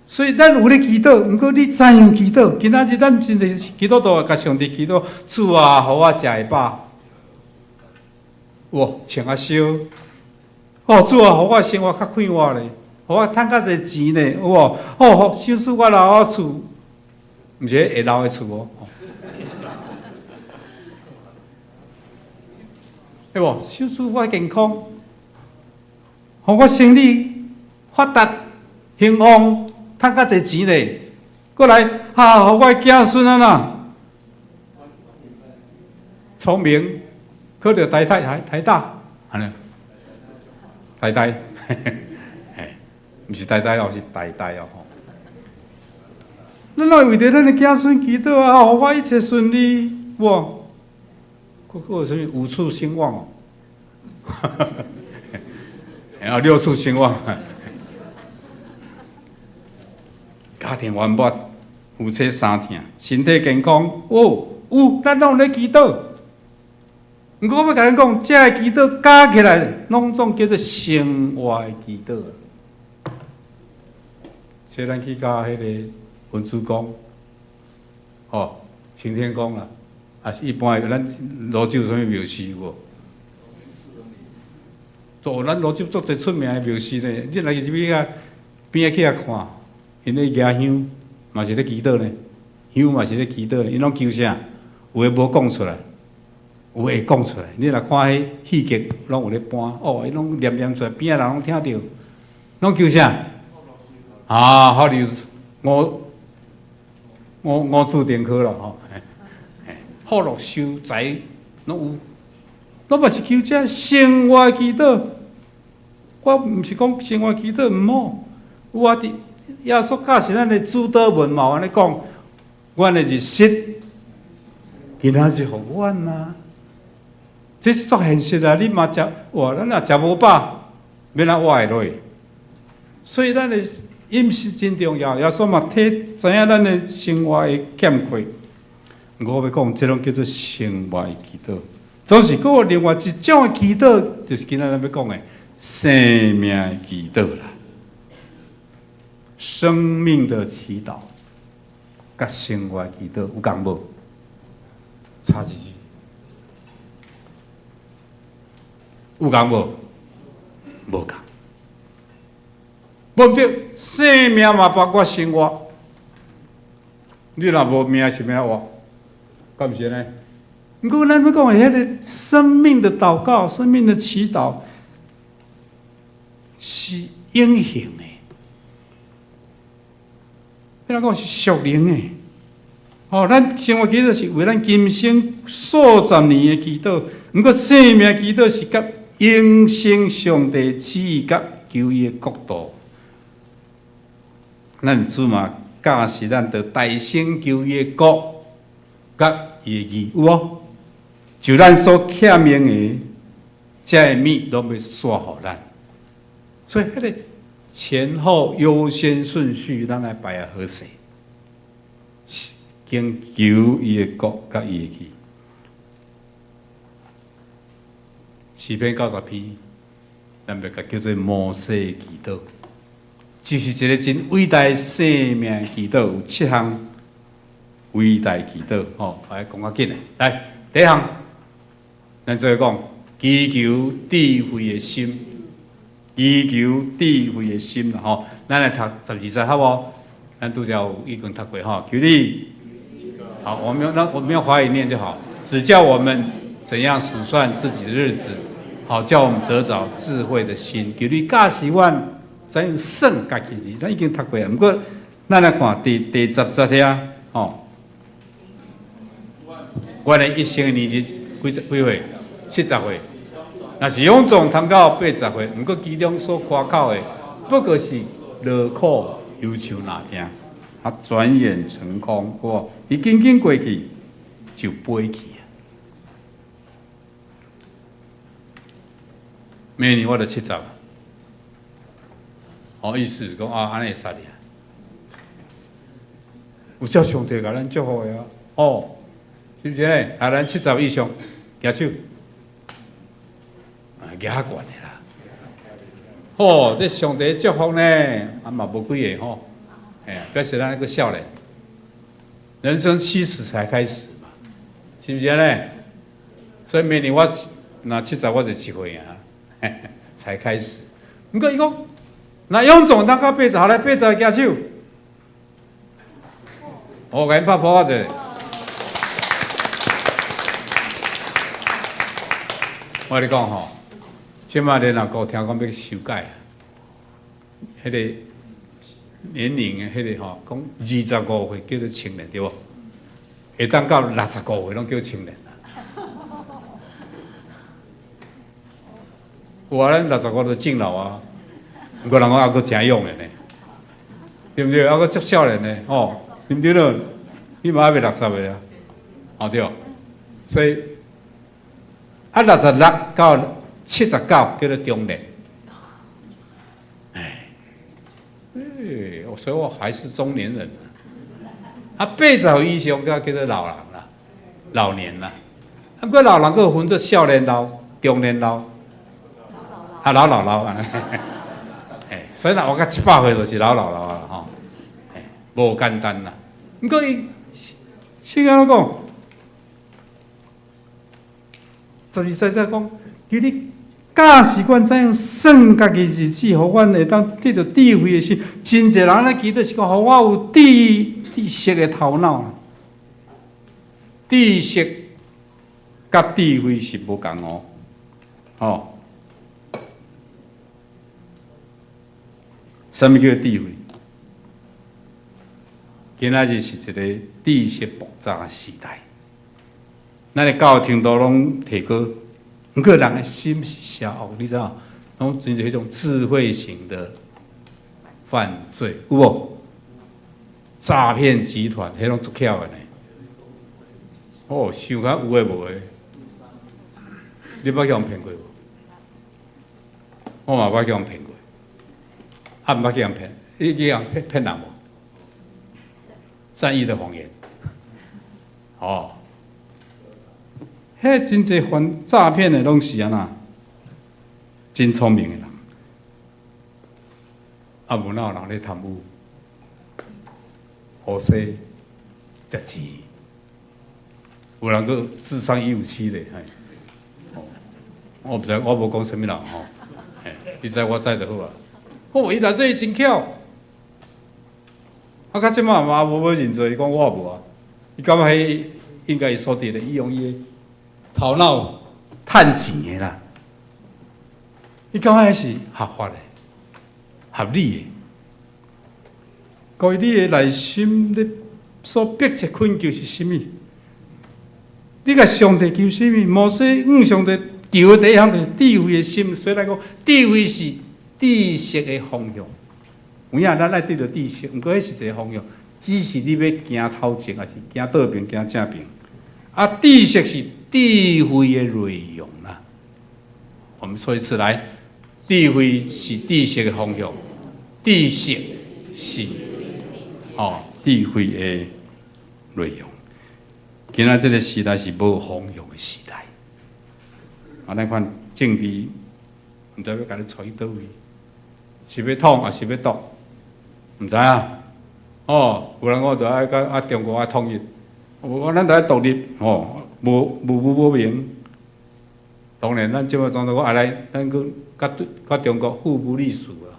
所以咱有咧祈禱，毋過你怎樣祈禱？今仔日咱真濟基督徒共上帝祈禱，主啊，予我食會飽，有無？穿較少。哦，主啊，予我生活較快活咧，予我趁較濟錢咧，有無？哦，賞賜我老厝，毋是會老的厝哦。對無？賞賜我健康，予我生意發達興旺，趁較濟錢咧。過來，啊，予我子孫按怎聰明，考著台大台大，按呢？台大，嘿，毋是台大哦，是台大哦。吼，咱愛為著咱的子孫祈禱啊，予我一切順利，哇！閣閣有啥物五處興旺哦？然後六處興旺，家庭圓滿，夫妻相疼，身體健康。哦，有，咱攏有咧祈禱。毋過我欲共恁講，這个祈禱加起來，攏總叫做生活的祈禱。所以咱去到彼个恩主公，吼，行天宮啦，抑是一般的咱蘆洲有啥物廟寺有無？哦，咱蘆洲足濟出名的牧師呢，你若入去遐邊仔去遐看，𪜶咧舉香嘛是咧祈禱呢，香嘛是咧祈禱呢，𪜶攏求啥？有的無講出來，有的會講出來。你若看彼戲劇，攏有咧搬，哦，𪜶攏念念出來，邊仔人攏聽著，攏求啥？啊，好哩，五五五子登科啦吼，福祿壽財攏有，攏嘛是求這生活祈禱。我毋是講生活祈禱毋好，有啊，佇耶穌教示咱的主禱文嘛有按呢講，阮的日食，今仔日予阮啊，這是足現實啊！你嘛食，哇，咱若食無飽，欲按怎活會落去？所以咱的飲食真重要，耶穌嘛體知影咱的生活的欠缺。我欲講，這攏叫做生活的祈禱。總是閣有另外一種的祈禱，就是今仔咱欲講的生命的祈禱啦。生命的祈禱，佮生活祈禱有仝無？差一字，有仝無？無仝。無毋對，生命嘛包括生活。你若無命是欲按怎活？敢毋是按呢？毋過咱欲講的彼个生命的禱告、生命的祈禱是永恆的。咱講是屬靈的。哦，咱生活祈禱是為咱今生數十年的祈禱，毋過生命祈禱是佮永生上帝旨意佮求伊的國度。咱的主嘛教示咱，著大先求伊的國佮伊的義，有無？就咱所欠用的，這个物攏欲煞予咱。所以，彼个前後優先順序，咱愛排啊好勢。先求伊的國佮伊的義。詩篇90篇，咱欲共叫做摩西祈禱，就是一个真偉大的生命祈禱，有七項偉大祈禱，吼，來講較緊的。來，第一項，咱做伙講，祈求智慧的心，祈求智慧的心啦，吼，咱來讀12節好無？咱拄才有已經讀過吼，求你，好，我們用那我們用華語念就好，指教我們怎樣數算自己的日子，好叫我們得著智慧的心。求你教示阮怎樣算家己日子，咱已經讀過啊。毋過，咱來看第第十節遐，吼，阮的一生的年日幾幾歲？70歲。若是勇壯通到80歲，毋過其中所誇口的，不過是勞苦憂愁若疼，啊，轉眼成空，哇！伊緊緊過去就飛去啊。明年我就70，哦，意思是講啊，按呢會使哩啊。有照上帝共咱祝福的啊，哦，是毋是呢？啊，咱70以上舉手，啊，舉較懸的啦。哦，這上帝祝福呢，啊嘛無幾个吼，哎，表示咱閣少年，人生70才開始嘛，是毋是按呢？所以明年我若70，我就一歲啊，才開始。毋過伊講，若勇壯當到80，來80舉手。我共𪜶拍噗仔者。我共你講吼，這擺聯合國聽講欲修改啊，彼个年齡的彼个吼，講25歲叫做青年對無？會當到65歲攏叫青年啦。有啊，咱65就敬老啊，毋過人講猶閣誠勇的呢，對毋對？猶閣足少年的吼，對毋對咯？你嘛猶未60歲啊，哦對，所以啊66到79叫做中年，哎，欸，所以我還是中年人啊。80以上才叫做老人啦，老年啦。啊，毋過老人閣有分做少年老、中年老，啊老老老按呢。哎，所以若活到100歲就是老老老啊吼，哎，無簡單啦。毋過伊聖經按怎講？12節才講，求你教示阮怎樣算家己日子，予阮會當得著智慧的心。真濟人咧祈禱是講，予我有知識的頭腦。知識佮智慧是無仝哦，吼。啥物叫智慧？今仔日是一個知識爆炸時代，咱的教育程度攏提高，毋過人的心是邪惡，你知影？攏真濟彼種智慧型的犯罪，有無？詐騙集團，彼攏足巧的呢。哦，想較有的無的，你捌去予人騙過無？我嘛捌去予人騙過，啊，毋捌去予人騙，你去予人騙騙人無？善意的謊言，哦，彼真濟犯詐騙的攏是按怎？真聰明的人，啊，無哪有人咧貪污、烏西、食錢，有人閣智商157咧，嘿，我毋知，我無講啥物人吼，你知我知就好啊。哦，伊內底真巧。啊，到這擺嘛無欲認罪，伊講我無啊。伊感覺彼應該伊所得的，伊用伊的頭腦趁錢的啦。伊感覺彼是合法的、合理的。各位，你的內心咧所迫切懇求是啥物？你共上帝求啥物？摩西向上帝求的第一項就是智慧的心，所以來講，智慧是知識的方向。有影咱愛得著知識，毋過彼是一個方向，只是你欲行頭前，抑是行倒爿、行正爿。啊，知識是智慧的內容啦。我們說一次來，智慧是知識的方向，知識是智慧的內容。今仔這個時代是無方向的時代。啊，咱看政治，毋知欲共你帶去佗位，是欲統抑是欲獨？毋知影。哦，有人講著愛佮啊中國愛統一，無咱著愛獨立，吼，無無無無明。當然，咱這擺總統講啊來，咱閣佮對佮中國互不隸屬啊。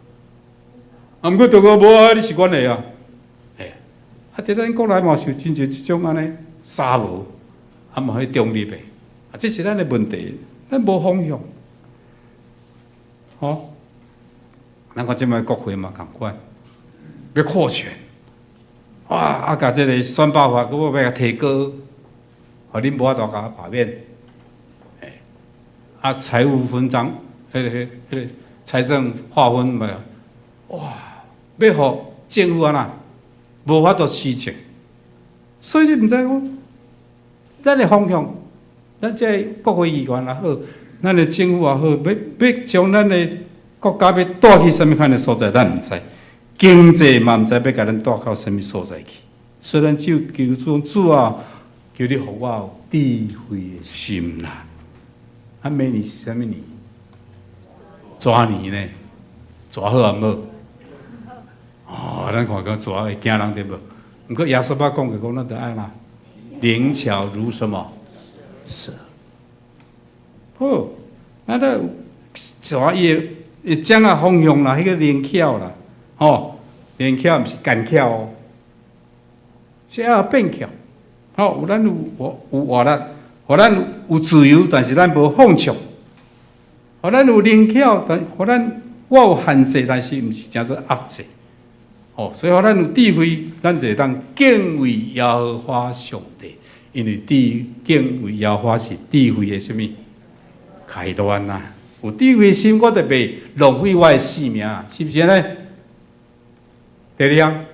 啊，毋過中國無啊，你是阮的啊。嘿，啊，佇咱國內嘛是有真濟這種按呢沙無，啊嘛彼中立的，啊，這是咱的問題，咱無方向。吼，咱看這擺國會嘛仝款，欲擴權，哇！啊，共這個選罷法，閣欲共提高，予恁無法度共我罷免。啊，財務分贓，彼個財政劃分嘛，哇！欲予政府按怎，無法度施政，所以你毋知講，咱的方向，咱這個國會議員也好，咱的政府也好，欲將咱的國家欲帶去啥物款的所在，咱毋知。經濟嘛毋知欲共咱帶到啥物所在去，所以咱只有求主主啊，求你予我有智慧的心啦。啊，明年是啥物年？蛇年呢？蛇好抑毋好？哦，咱看講蛇會驚人對無？毋過耶穌捌講過，講咱著愛啦，靈巧如什麼？蛇。好，咱著蛇伊會會掌握方向啦，彼個靈巧啦，吼，靈巧毋是奸巧哦，是愛變巧。吼，有咱有有活力，予咱有自由，但是咱無放縱。予咱有靈巧，但予咱我有限制，但是毋是誠做壓制。哦，所以予咱有智慧，咱就會當敬畏耶和華上帝，因為智敬畏耶和華是智慧的啥物開端啊！有智慧心，我就袂浪費我的性命，是毋是按呢？第二項，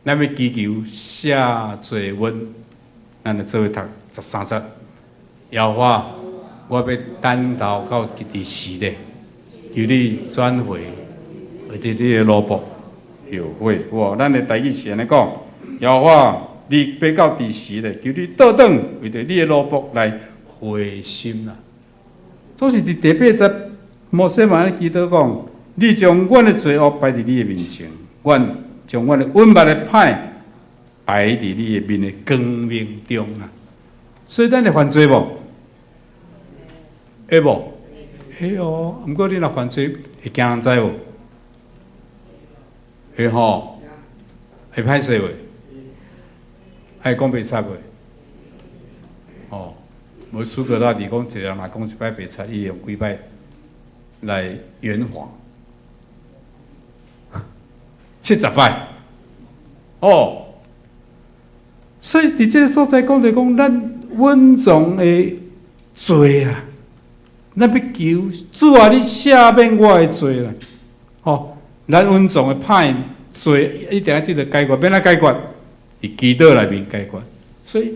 咱欲祈求赦罪阮，咱來做伙讀13節。耶和華，我欲等候到幾時咧？求你轉回，為著你的奴僕後悔。哇！咱的台語是按呢講：耶和華，你欲到佇時咧？求你倒轉，為著你的奴僕來回心啦。總是佇第八節，摩西嘛按呢祈禱講：你將阮的罪惡擺佇你的面前，阮將阮的隱密的歹擺佇你的面的光明中啊。所以咱會犯罪無？會無？會哦，毋過你若犯罪會驚人知無？會吼，會歹勢袂？愛講白賊袂？哦，無蘇格拉底講，一個人若講一擺白賊，伊用幾擺來圓謊？70擺。哦，所以佇這个所在講就講，咱隱藏的罪啊，咱欲求主啊，你赦免我的罪啦。吼，咱隱藏的歹罪一定愛得著解決，欲按怎解決？佇祈禱內面解決。所以，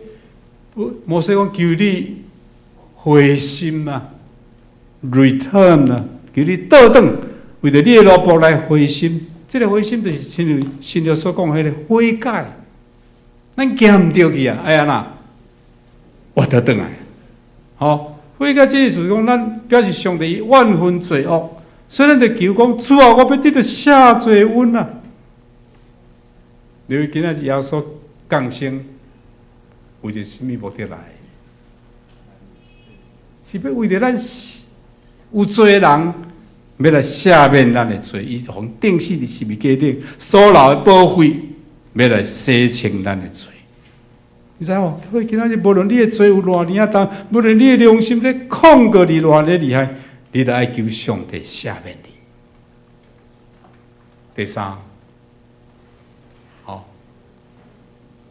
摩西講求你回心啊，return 啊，求你倒轉，為著你的奴僕來回心。這个回心就是親像新約所講彼个悔改。咱行毋著去啊，愛按怎？我倒轉來。吼，悔改這意思講，咱表示上帝怨恨罪惡，所以咱就求講主啊，我欲得著赦罪恩啊。因為今仔日耶穌降生，為著啥物目的來？是欲為著咱有罪的人，欲來赦免咱的罪，伊予釘死佇十字架頂所流的寶血，欲來洗清咱的罪。你知無？所以今仔日無論你的罪有偌爾仔重，無論你的良心咧控告你偌爾厲害，你都愛求上帝赦免你。第三，吼，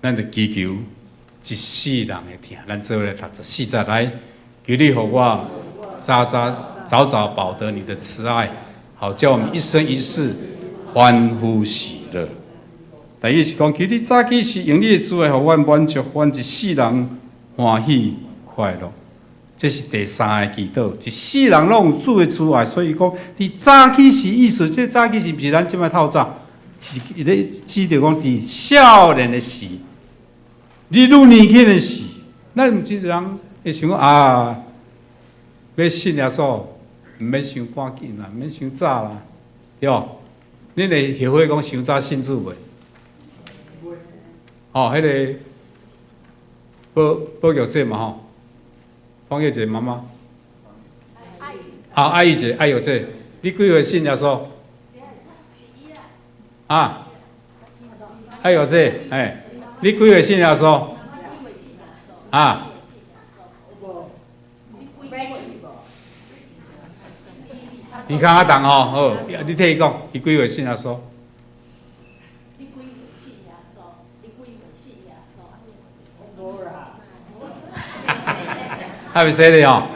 咱就祈求一世人的疼，咱做伙來讀14節來，求你予我早早早早飽得你的慈愛，好叫我們一生一世歡呼喜樂。第一是講，求你早起時用你的慈愛，予阮滿足，阮一世人歡喜快樂。這是第三個祈禱，一世人攏有主的慈愛，所以講，佇早起時意思，這早起時毋是咱這擺透早，是伊咧指著講佇少年的時，你愈年輕的時，咱毋是人會想講啊，欲信耶穌，毋免傷趕緊啦，毋免傷早啦，對無？恁會後悔講傷早信主袂？哦，彼个寶寶玉姐嘛吼，方玉姐媽媽，啊，愛玉姐，愛玉姐，你幾歲信耶穌？啊，愛玉姐，哎，你幾歲信耶穌？啊？你較阿重吼，好，你替伊講，伊幾歲信耶穌？還未洗禮吼，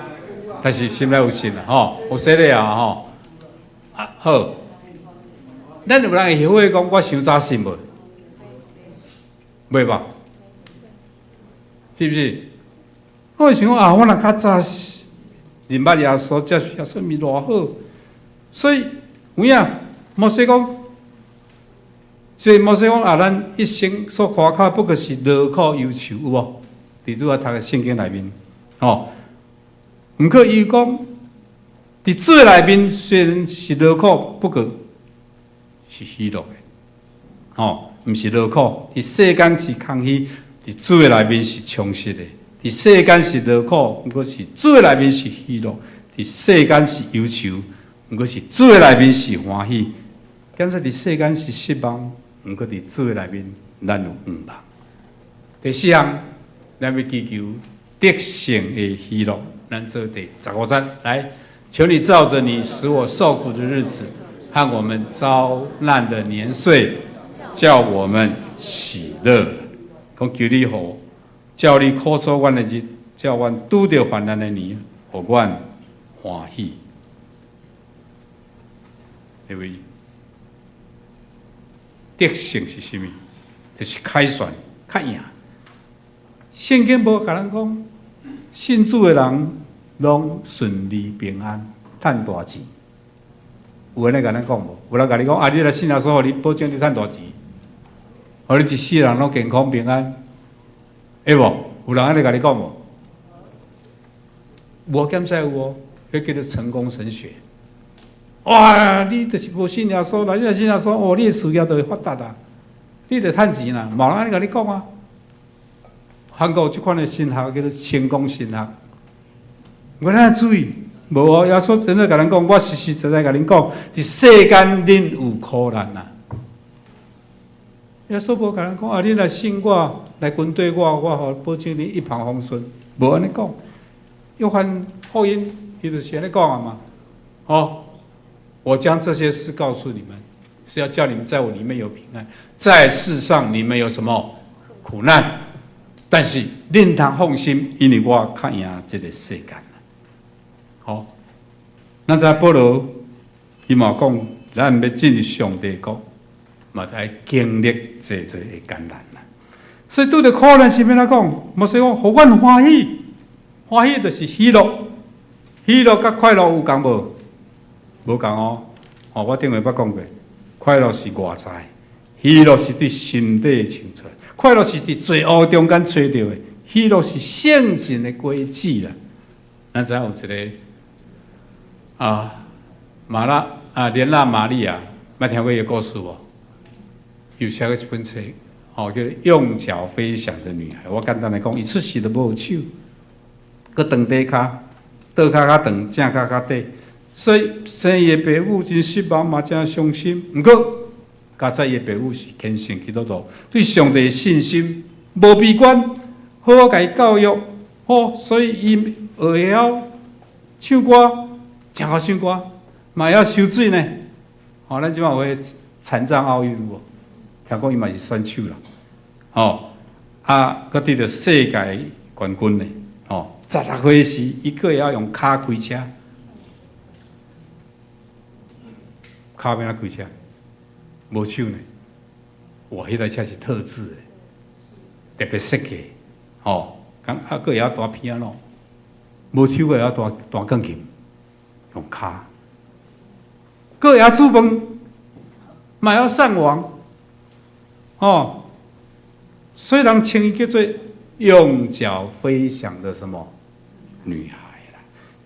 但是心內有信啦吼，有洗禮啊吼。啊好，咱有人會後悔講我傷早信無？袂吧？是毋是？我會想講啊，我若較早認捌耶穌，接受耶穌咪偌好。所以有影摩西講，所以摩西講啊，咱一生所誇口不過是勞苦憂愁，有無？佇拄仔讀的聖經內面。吼，毋過伊講，佇主內面雖然是勞苦，不過是喜樂的。吼，毋是勞苦，佇世間是空虛，佇主內面是充實的。佇世間是勞苦，毋過是主內面是喜樂；佇世間是憂愁，毋過是主內面是歡喜。敢說佇世間是失望，毋過佇主內面咱有盼望。第四項，咱欲祈求得勝的喜樂，咱做第15節來，求你照著你使我受苦的日子和我們遭難的年歲，叫我們喜樂。講求你予，照你苦楚阮的日，照阮拄著患難的年，予阮歡喜。因為得勝是啥物？就是凱旋較贏。聖經無共咱講，信主的人攏順利平安，趁大錢。有按呢共咱講無？有人共你講啊，你來信耶穌，予你保證你趁大錢，予你一世人攏健康平安，會無？有人按呢共你講無？無檢查有哦，彼叫做成功神學。哇！你就是無信耶穌啦，你若信耶穌，哦，你的事業就會發達啦，你就趁錢啦，無人按呢共你講啊。韓國有這款的神學叫做成功神學，我咱注意，無哦，耶穌真的共咱講，我實實在在共恁講，佇世間恁有苦難啊。耶穌無共咱講啊，恁來信我，來跟綴我，我予保證你一帆風順，無按呢講。約翰福音伊就是按呢講啊嘛。哦，我將這些事告訴你們，是要叫你們在我裡面有平安，在世上你們有什麼苦難？但是恁通放心，因為我較贏這個世間。好，咱知保羅伊嘛講，咱欲進入上帝國，嘛愛經歷濟濟的艱難啦。所以拄著苦難是欲按怎講？摩西講，予阮歡喜，歡喜就是喜樂，喜樂佮快樂有仝無？無仝哦。哦，我頂回捌講過，快樂是外在，喜樂是對心底清楚。快樂是佇罪惡中間揣著的，喜樂是聖神的果子啦。咱知影有一個啊，馬拉啊，蓮娜瑪利亞，捌聽過伊个故事無？有寫過一本冊，哦，叫做《用腳飛翔的女孩》。我簡單來講，伊出世就無手，閣長短跤，倒跤較長，正跤較短，所以生伊的爸母真失望嘛，真傷心。毋過，佳哉伊的爸母是虔誠基督徒，對上帝的信心無悲觀，好好共伊教育，好，所以伊學會曉唱歌。誠好唱歌，嘛會曉游水呢。吼，咱這擺有彼殘障奧運有無？聽講伊嘛是選手啦。吼，啊，閣得著世界冠軍呢。吼，16歲時，伊閣會曉用跤開車，跤欲按怎開車？無手呢？哇，彼台車是特製的，特別設計。吼，講啊，閣會曉彈 piano，無手閣會曉彈彈鋼琴。用跤，閣會曉煮飯，嘛會曉上網，哦，所以人稱伊叫做用腳飛翔的什麼女孩啦。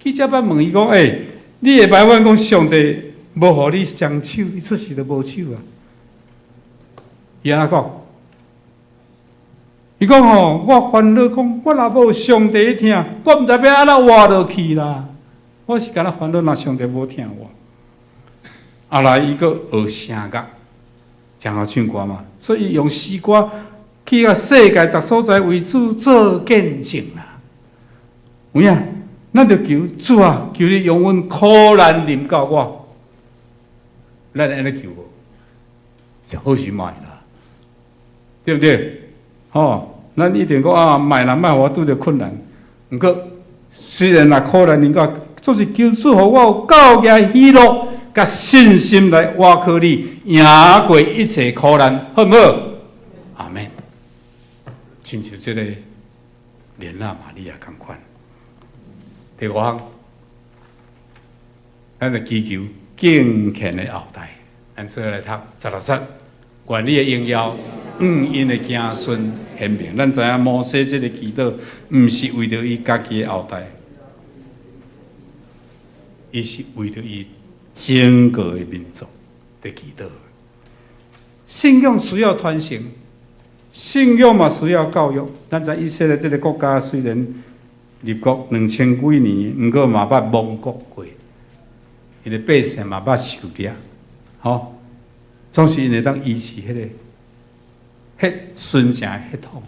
記者捌問伊講：“欸，你會埋怨講上帝無予你雙手，伊出世就無手啊？”伊按怎講？伊講吼，我煩惱講，我若無上帝疼，我毋知欲按怎活落去啦。我是敢若煩惱，若上帝無疼我。後來伊閣學聲樂，誠好唱歌嘛，所以用詩歌去甲世界逐所在為主做見證啦。有影，咱就求主啊，求你容阮苦難臨到我，咱會按呢求無？上好是莫啦，對毋對？吼，咱一定講啊，莫啦，莫予我拄著困難。毋過雖然若苦難臨到，總是求主予我有夠額喜樂、佮信心來倚靠你，贏過一切苦難，好毋好？阿門。親像這個蓮娜瑪利亞仝款。第五項，咱就祈求敬虔的後代，咱做伙來讀16節，願你的榮耀，向𪜶的子孫顯明。咱知影摩西這个祈禱，毋是為著伊家己的後代，伊是為著伊整個的民族佇祈禱。信仰需要傳承，信仰嘛需要教育。咱知以色列這个國家雖然立國2000幾年，毋過嘛捌亡國過，𪜶的百姓嘛捌受掠，吼，總是𪜶會當維持彼个彼純正的血統，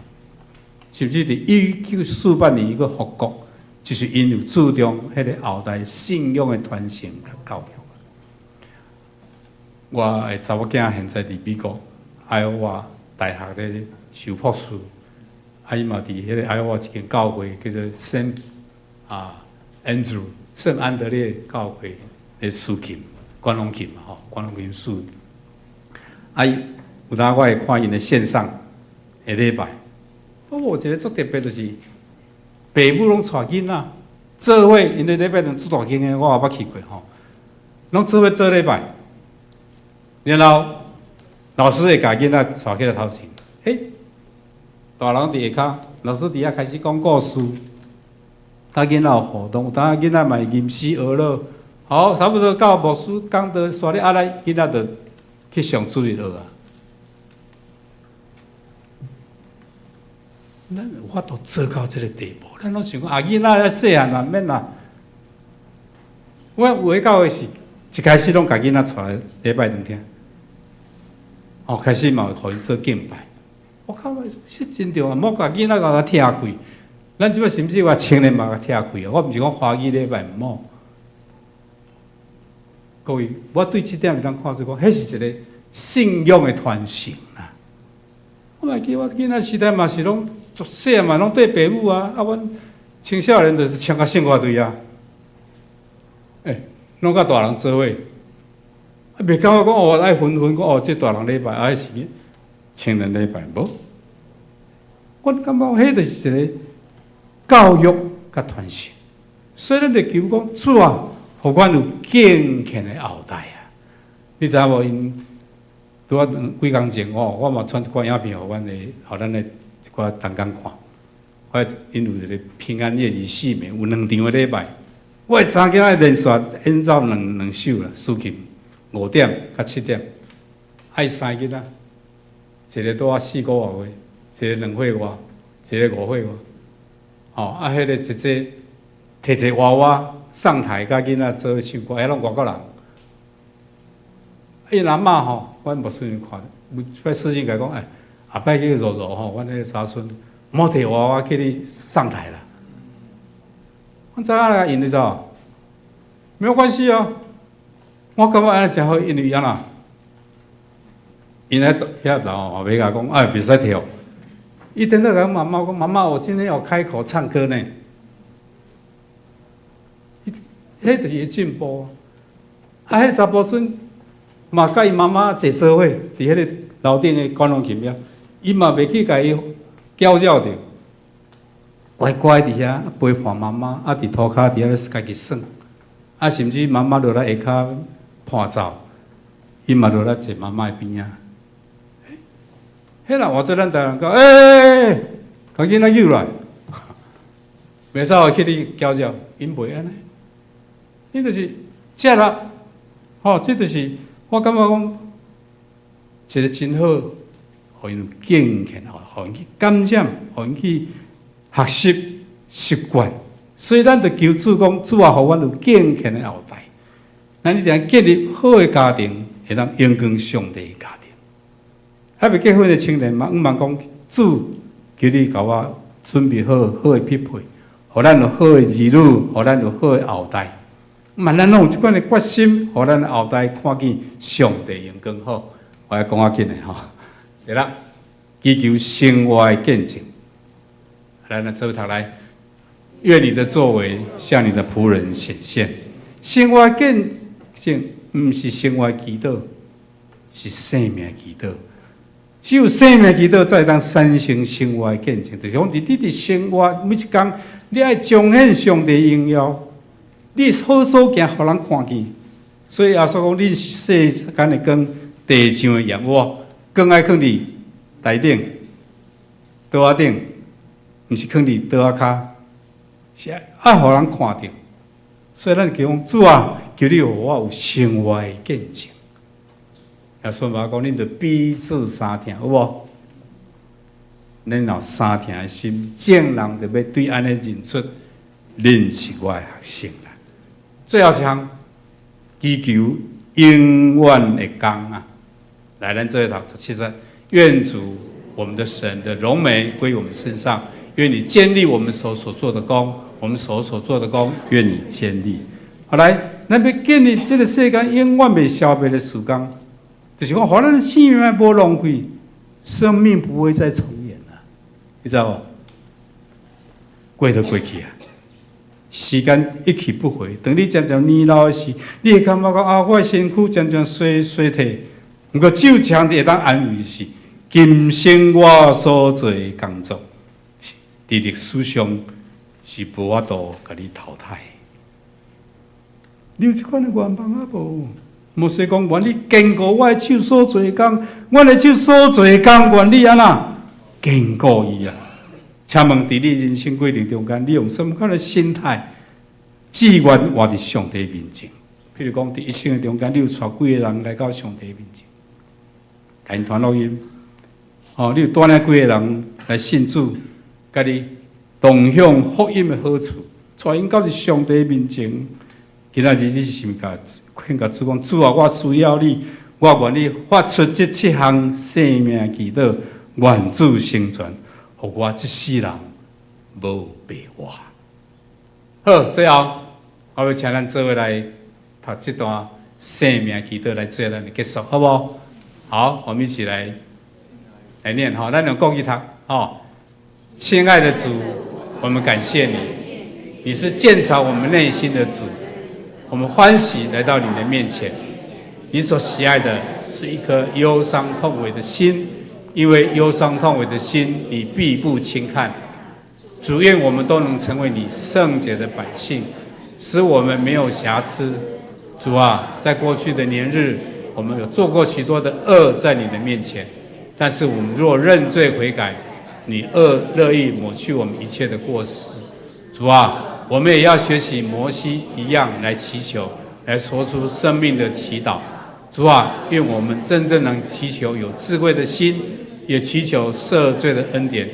甚至佇1948年閣復國，就是𪜶有注重彼个後代信仰的傳承佮教育。我的查某囝現在佇美國愛荷華大學咧修博士，啊，伊嘛佇彼个愛荷華一間教會叫做聖啊 Andrew 聖安德烈教會咧司琴，管風琴嘛吼，管風琴師。啊，伊有當我會看𪜶的線上的禮拜，不過有一個足特別，就是爸母攏帶囡仔做伙，𪜶的禮拜堂足大間的，我也捌去過吼，攏做伙做禮拜。然後老師會共囡仔帶起來頭前，欸，大人佇下跤，老師佇遐開始講故事，佮囡仔有互動，有當囡仔嘛會吟詩學樂，好，差不多到牧師講道煞了，啊來囡仔就去上主日學啊。咱有法度做到這个地步，咱攏想講啊，囡仔細漢嘛免啦，我有的教會是一開始攏共囡仔帶來禮拜堂聽，哦，開始嘛會予𪜶做敬拜。我感覺是真重要，莫共囡仔共𪜶拆開。咱這擺甚至話青年嘛共拆開啊！我毋是講華語禮拜毋好。各位，我對這點會當看做講，彼是一個信仰的傳承啊。我嘛記我囡仔時代嘛是攏細漢嘛攏綴爸母啊，啊，阮青少年就是穿甲聖歌隊啊，欸，攏佮大人做伙，啊，袂感覺講哦，愛分分講哦，這大人禮拜，啊，彼是青年禮拜，無。我感覺彼就是一個教育佮傳承，所以咱就求講主啊，予阮有敬虔的後代啊！你知影無？𪜶拄仔幾工前，我嘛傳一寡影片，予阮的，予咱的一寡同工看。我𪜶有一個平安夜24暝，有兩場的禮拜。我的查囝仔連續演奏兩首啦，司琴5點到7點，愛三個囡仔，一個拄仔4個外歲，一個2歲外，一個5歲外。吼，啊，彼個姐姐提一個娃娃上台，佮囡仔做伙唱歌，彼攏外國人。𪜶阿嬤吼，阮牧師看，有擺私信共伊講，欸，後擺去柔柔吼，阮彼個查孫，莫提娃娃去你上台啦。阮知影啦，𪜶你知無？沒有關係啊，我感覺按呢誠好，因為按怎？𪜶喺遐樓吼，袂共講，哎，袂使提哦。伊真的共媽媽講，媽媽，我今天有開口唱歌呢。彼就是伊進步。啊，彼個查埔孫嘛，佮伊媽媽坐做伙，佇彼個樓頂的管風琴遐，伊嘛袂去共伊攪擾著，乖乖佇遐陪伴媽媽，啊，佇塗跤佇遐咧家己耍，啊，甚至媽媽落來下跤伴奏，伊嘛落來坐媽媽的邊仔。彼若換做咱台灣人講，欸，共囡仔揪來，袂使予去你攪擾，𪜶袂按呢，𪜶就是食力，吼，這就是我感覺講一個真好，予𪜶敬虔，予𪜶去感染，予𪜶去學習習慣。所以咱就求主講，主啊，予阮有敬虔的後代，咱一定建立好的家庭，會當榮光上帝的家庭。還未結婚的青年嘛，向望講主，求你共我準備好好的匹配，予咱有好的兒女，予咱有好的後代。嘛，咱攏有這款的決心，予咱後代看見上帝榮光好。我愛講較緊的吼，對啦，祈求生活的見證。來，咱做伙讀來，願你的作為向你的僕人顯現。生活見證毋是生活祈禱，是生命祈禱。只有生命祈禱，才會當產生生活的見證。就是講，佇你佇生活每一工，你愛彰顯上帝榮耀，你好所行，予人看見。所以耶穌講，恁是世間的光，地上的鹽。哇，光愛囥佇台頂、桌仔頂，毋是囥佇桌仔跤，是愛予人看著。所以咱求講主啊，求你予我有生活的見證。耶穌嘛講，恁著彼此相疼，有無？恁若有相疼的心，眾人就欲對按呢認出恁是我的學生啦。最後一項，祈求永遠的工啊！來，咱做伙讀17節，願主我們的神的榮美歸我們身上，願你堅立我們手所做的工，我們手所做的工，願你堅立。好來，咱欲建立這個世間永遠袂消滅的事工，就是講，予咱的生命無浪費，生命不會再重演了，你知道無？過就過去啊，時間一去不回。當你漸漸年老的時，你會感覺講啊，我的身軀漸漸衰衰退。毋過只有一項會當安慰是，今生我所做的工作，佇歷史上是無法度共你淘汰。你有這款的願望啊無？摩西講，願你堅固我的手所做的工，阮的手所做的工，願你按怎堅固伊啊？請問，佇你人生過程中間，你用啥物款的心態，志願活佇上帝面前？譬如講，佇一生的中間，你有帶幾個人來到上帝面前，共𪜶傳福音？哦，你有帶領幾個人來信主，共你同享福音的好處，帶𪜶到佇上帝面前。今仔日你是毋共勸共主講，主啊，我需要你，我願意發出這七項生命祈禱，願主成全，予我這世人無白活。好，最後我欲請咱做伙來讀這段生命祈禱來做咱的結束，好無？好，我們一起來念吼，咱用國語讀吼。親愛的主，我們感謝你，你是鑒察我們內心的主，我們歡喜來到你的面前。你所喜愛的是一顆憂傷痛悔的心，因為憂傷痛悔的心，你必不輕看。主，願我們都能成為你聖潔的百姓，使我們沒有瑕疵。主啊，在過去的年日，我們有做過許多的惡在你的面前，但是我們若認罪悔改，你樂意抹去我們一切的過失。主啊，我們也要學習摩西一樣來祈求，來說出生命的祈禱。主啊，願我們真正能祈求有智慧的心，也祈求赦罪的恩典。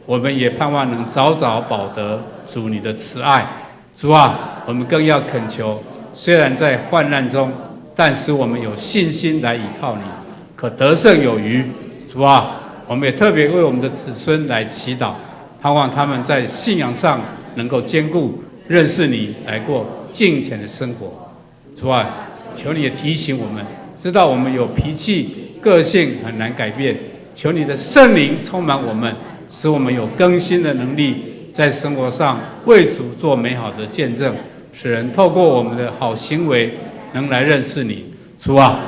我們也盼望能早早飽得主你的慈愛。主啊，我們更要懇求，雖然在患難中，但是我們有信心來倚靠你，可得勝有餘。主啊，我們也特別為我們的子孫來祈禱，盼望他們在信仰上能夠堅固，認識你，來過敬虔的生活。主啊，求你也提醒我們，知道我們有脾氣、個性很難改變，求你的聖靈充滿我們，使我們有更新的能力，在生活上為主做美好的見證，使人透過我們的好行為能來認識你。主啊，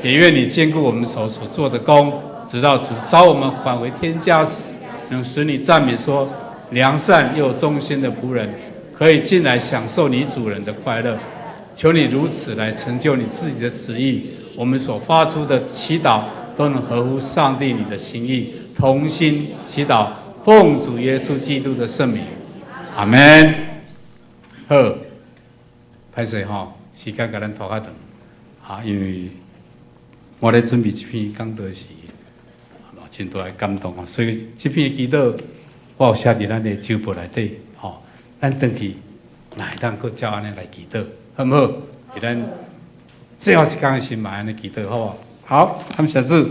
也願你堅固我們手所做的工，直到主召我們返回天家時，能使你讚美說，良善又忠心的僕人可以進來享受你主人的快樂。求你如此來成就你自己的旨意，我們所發出的祈禱都能合乎上帝你的心意。同心祈禱，奉主耶穌基督的聖名，阿門。好，歹勢吼，時間共咱拖較長，啊，因為我咧準備這篇講道時，真大的感動啊，所以這篇祈禱我有寫佇咱的週報內底，吼，咱轉去若會當閣照按呢來祈禱，好毋好？佇咱最後一工時嘛按呢祈禱，好無？好，感謝主。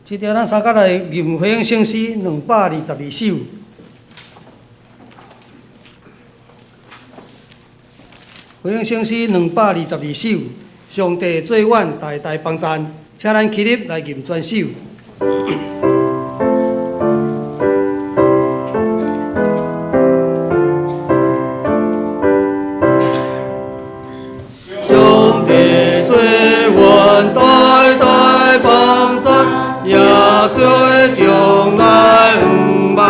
這條咱三角來吟回應聖詩222首。回應聖詩222首，上帝做阮大大幫贊，請咱起立來吟全首。上帝做阮大大幫贊，也做將來向望。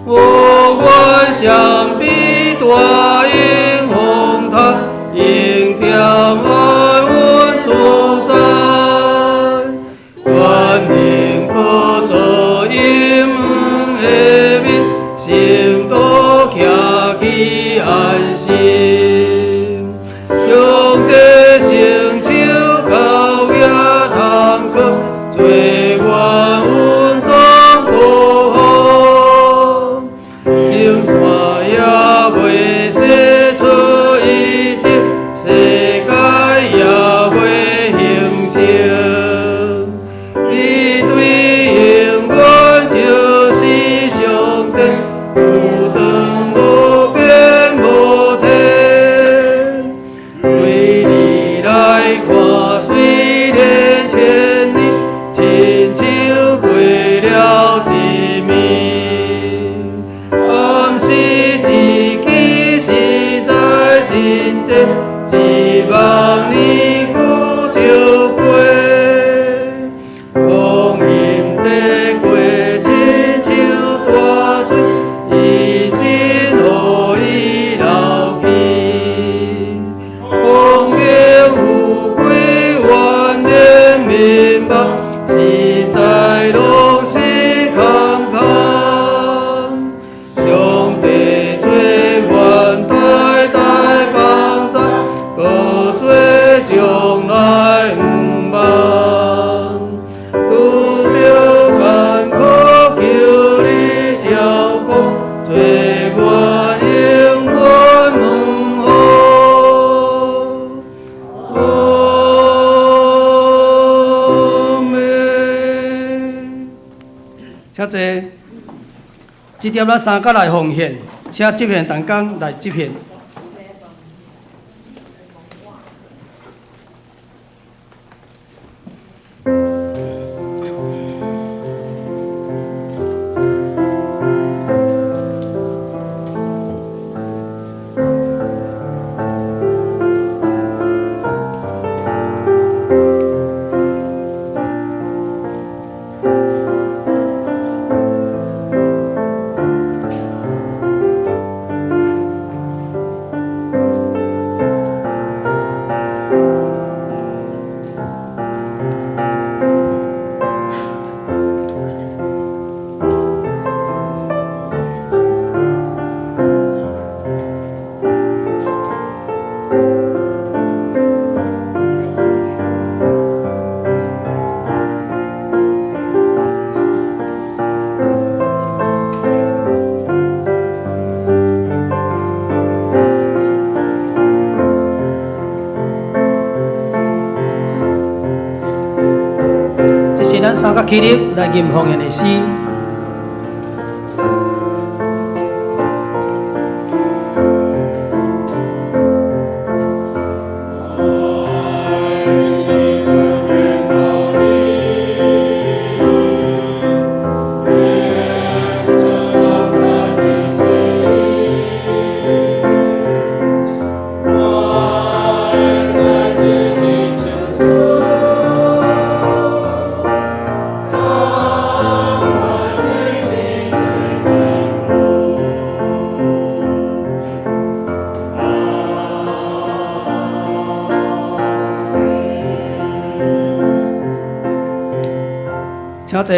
我願相比大應風颱，應點安穩自在，全民寶座陰的面，成都徛起安心。上帝伸手交舉通靠，做阮穩當保護。眾山也袂釋出伊跡，世界也袂興盛。伊對永遠就是上帝，有當無變無退。這點咱三角來奉獻，請執獻同工來執獻。這是咱三角起立來吟奉獻的詩。請坐。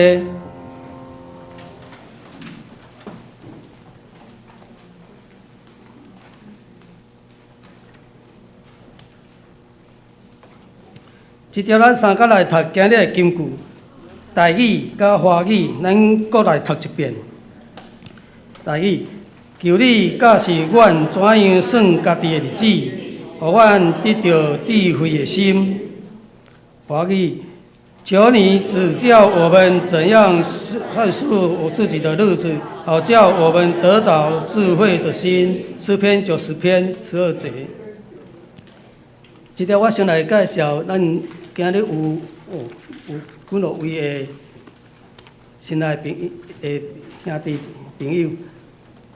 這條咱三角來讀今日的金句，台語佮華語，咱閣來讀一遍。台語，求你教示阮怎樣算家己的日子，予阮得著智慧的心。華語，求你指教我們怎樣算數我自己的日子，好叫我們得著智慧的心。詩篇90篇12節。這條我先來介紹，咱今日有幾落位的新來朋的兄弟朋友。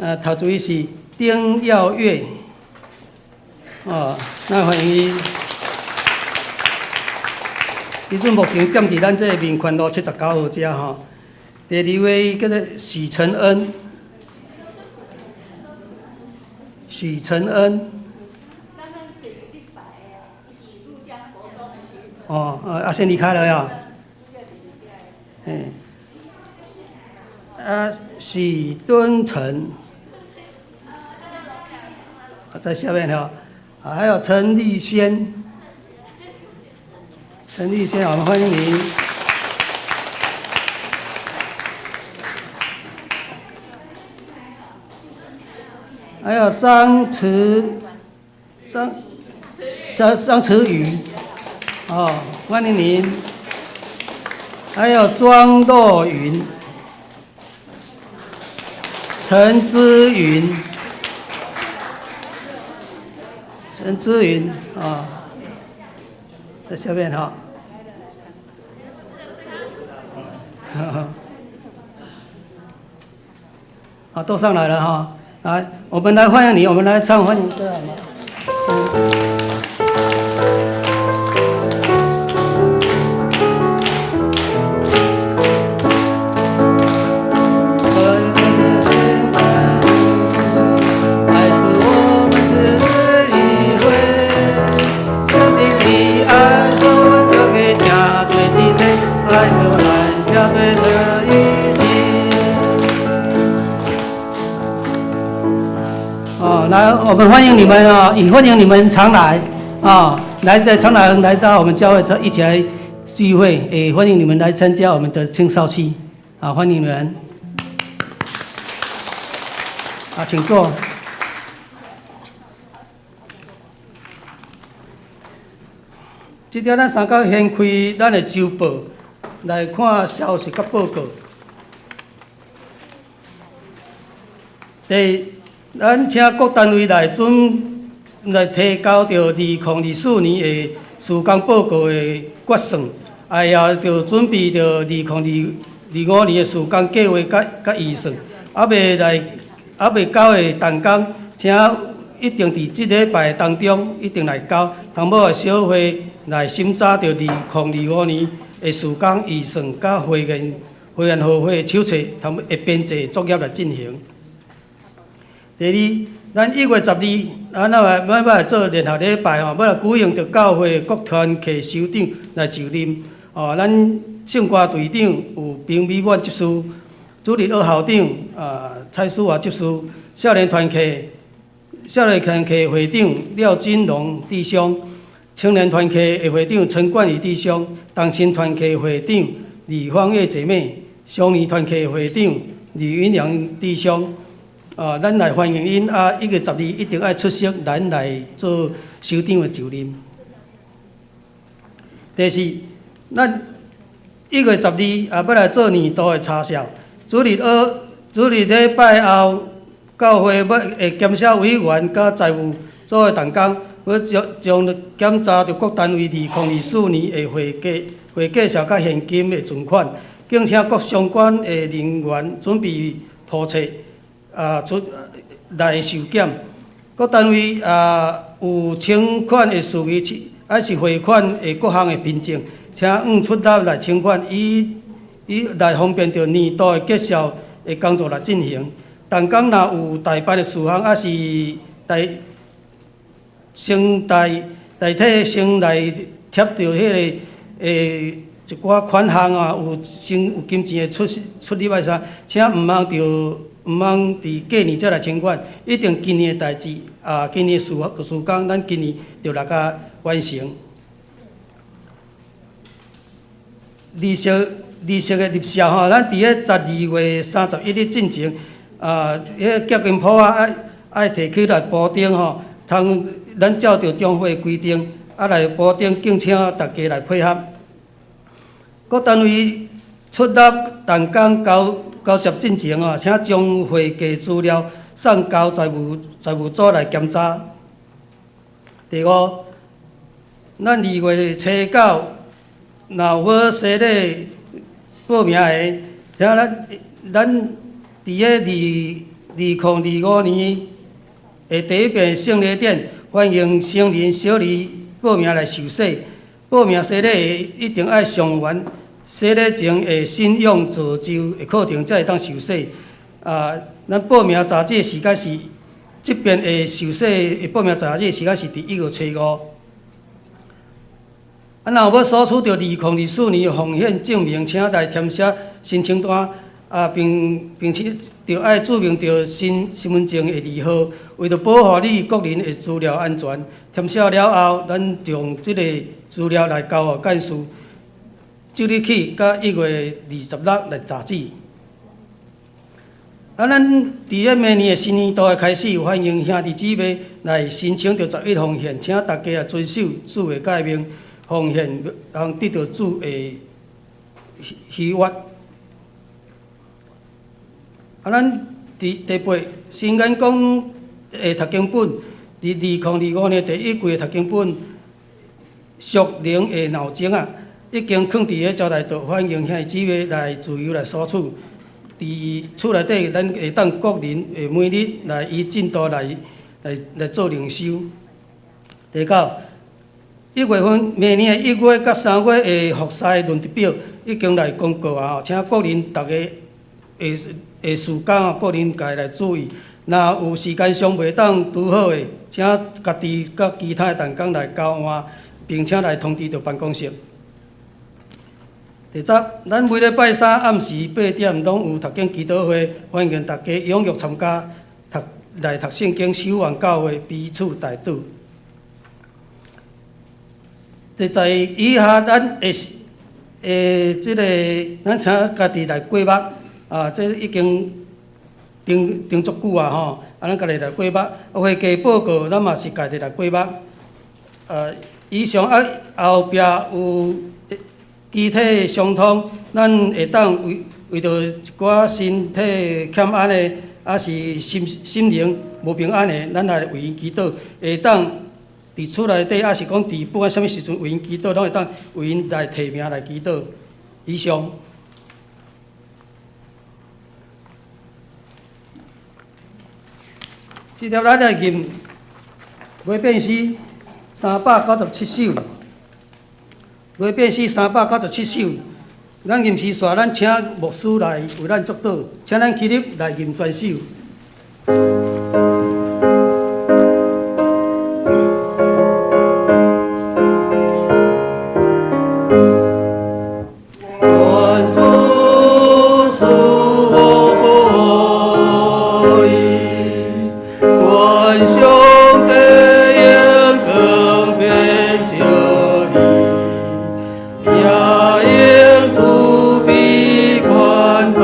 啊，頭一位是丁耀岳，哦，咱歡迎伊。伊陣目前踮佇咱這個民權路79號遮吼。第二位叫做許承恩，許承恩。哦，啊，先離開了呀。啊，許敦成，在下面哈，還有陳立軒，陳立軒，我們歡迎您。還有張慈，張張張慈宇，哦，歡迎您。還有莊若雲、陳之雲、陳之雲啊，在下面哈。好，都上來了哈。來，我們來歡迎你，我們來唱歡迎歌好嗎？愛是我們的智慧，上帝的愛是我們這個家最基的，愛是我們家最的一切。哦，來，我們歡迎你們啊，也歡迎你們常來啊，來在常來來到我們教會這一起來聚會，也歡迎你們來參加我們的青少期，啊，歡迎你們。啊，請坐。這條咱三角掀開咱的週報來看消息佮報告。第，咱請各單位來準來提交著2024年的事工報告的決算，啊，也著準備著2025年的事工計劃佮佮預算，猶未交的同工，請一定佇這禮拜當中一定來交，通好的小會來審查著2025年的事工預算佮會員會研核會的手冊，通會編製作業來進行。第二，咱1月12，咱欲來做聯合禮拜吼，欲來舉行著教會各團契首長來就任。哦，咱聖歌隊長有平美滿執事，主日學校長啊蔡淑華執事，少年團契會長廖金龍弟兄，青年團契的會長陳冠宇弟兄，同心團契會長李芳月姐妹，少年團契會長李雲良弟兄。啊，咱來歡迎𪜶啊！1月12一定愛出席，咱來做首長的就任。第四，咱一月十二也欲來做年度的查銷，主日禮拜後，教會欲會檢視委員佮財務組的同工，欲將將檢查著各單位2024年的會計數佮現金的存款，敬請各相關的人員準備簿冊。啊，出來受檢，各單位啊有請款的事宜，抑是匯款的各項的憑證，請按出納來請款，以來方便著年度的結銷的工作來進行。同工若有代辦的事項，抑是代先代代替先來貼著彼个一寡款項啊，有先有金錢的出入的啥，請毋通佇過年才來請款，一定今年的代誌啊，今年事工，咱今年就來共完成。利息的入賬吼，咱佇咧12月31日進前，啊，彼个結金簿仔愛提起來補丁吼，通咱照著中會規定，啊來補丁，敬請大家來配合。各單位出納同工交接進前哦，請將會計資料送交財務組來檢查。第五，咱2月初9，若有欲洗禮報名的，請咱佇咧2025年的第一遍聖禮典，歡迎成人小兒報名來受洗。報名洗禮的一定愛上完洗禮前的信仰造就的課程，才會當受洗。啊，咱報名截止時間是這遍的受洗的報名截止時間是佇1月初5。啊，若有欲索取著2024年奉獻證明，請來填寫申請單，啊，並且著愛註明著身份證的字號，為著保護你個人的資料安全，填寫了後，咱將這个資料來交予幹事。即日起到1月26來截止。啊，咱佇咧明年的新年度的開始，歡迎兄弟姊妹來申請著十一奉獻，請大家來遵守主的誡命，奉獻通得到主的喜悅。啊，咱佇第八新眼光的讀經本，佇2025年第一季的讀經本，屬靈的鬧鐘啊，已經囥佇咧招待桌，歡迎兄弟姊妹來自由來索取。佇厝內底，咱會當個人會每日來依進度來做靈修。第九，1月份，明年的1月佮3月的服侍輪值表已經來公告啊，吼，請個人逐家的時間啊，個人家來注意。若有時間上袂當拄好的，請家己佮其他的同工來交換，並且來通知著辦公室。第十，咱每禮拜三暗時8點攏有讀經祈禱會，歡迎大家踴躍參加，來讀聖經、守望教會，彼此代禱。第十一，以下咱會這个，咱請家己來過目，啊，這已經定足久啊吼，啊，咱家己來過目，會計報告咱嘛是家己來過目。以上啊後壁有肢體相通，咱會當為著一寡身體欠安的抑是心心靈無平安的，咱來為𪜶祈禱，會當佇厝內底，抑是講佇不管啥物時陣為𪜶祈禱，攏會當為𪜶來提名來祈禱。以上。這粒咱來吟《月變詩》397首，《月變詩》397首。咱吟詩煞，咱請牧師來為咱祝禱，請咱起立來吟全首。願主賜福予你，願上帝用光遍照你，也用慈悲款待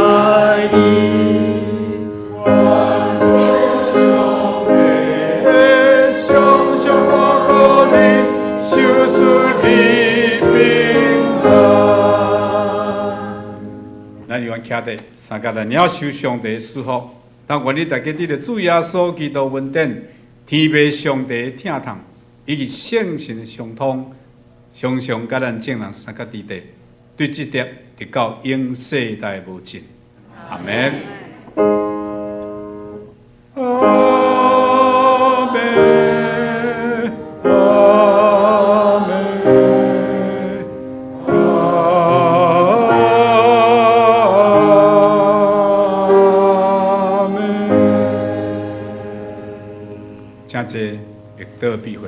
你。願主上帝常常保護你，賞賜你平安。咱永遠徛佇相佮來領受上帝的祝福。但願意大家得著主耶穌基督恩典、天父上帝的疼痛，以及聖神的相通，常常佮咱眾人相佮佇佇，對這直直到永世代無盡。阿門。阿門，阿門，阿門。請坐，默禱閉會。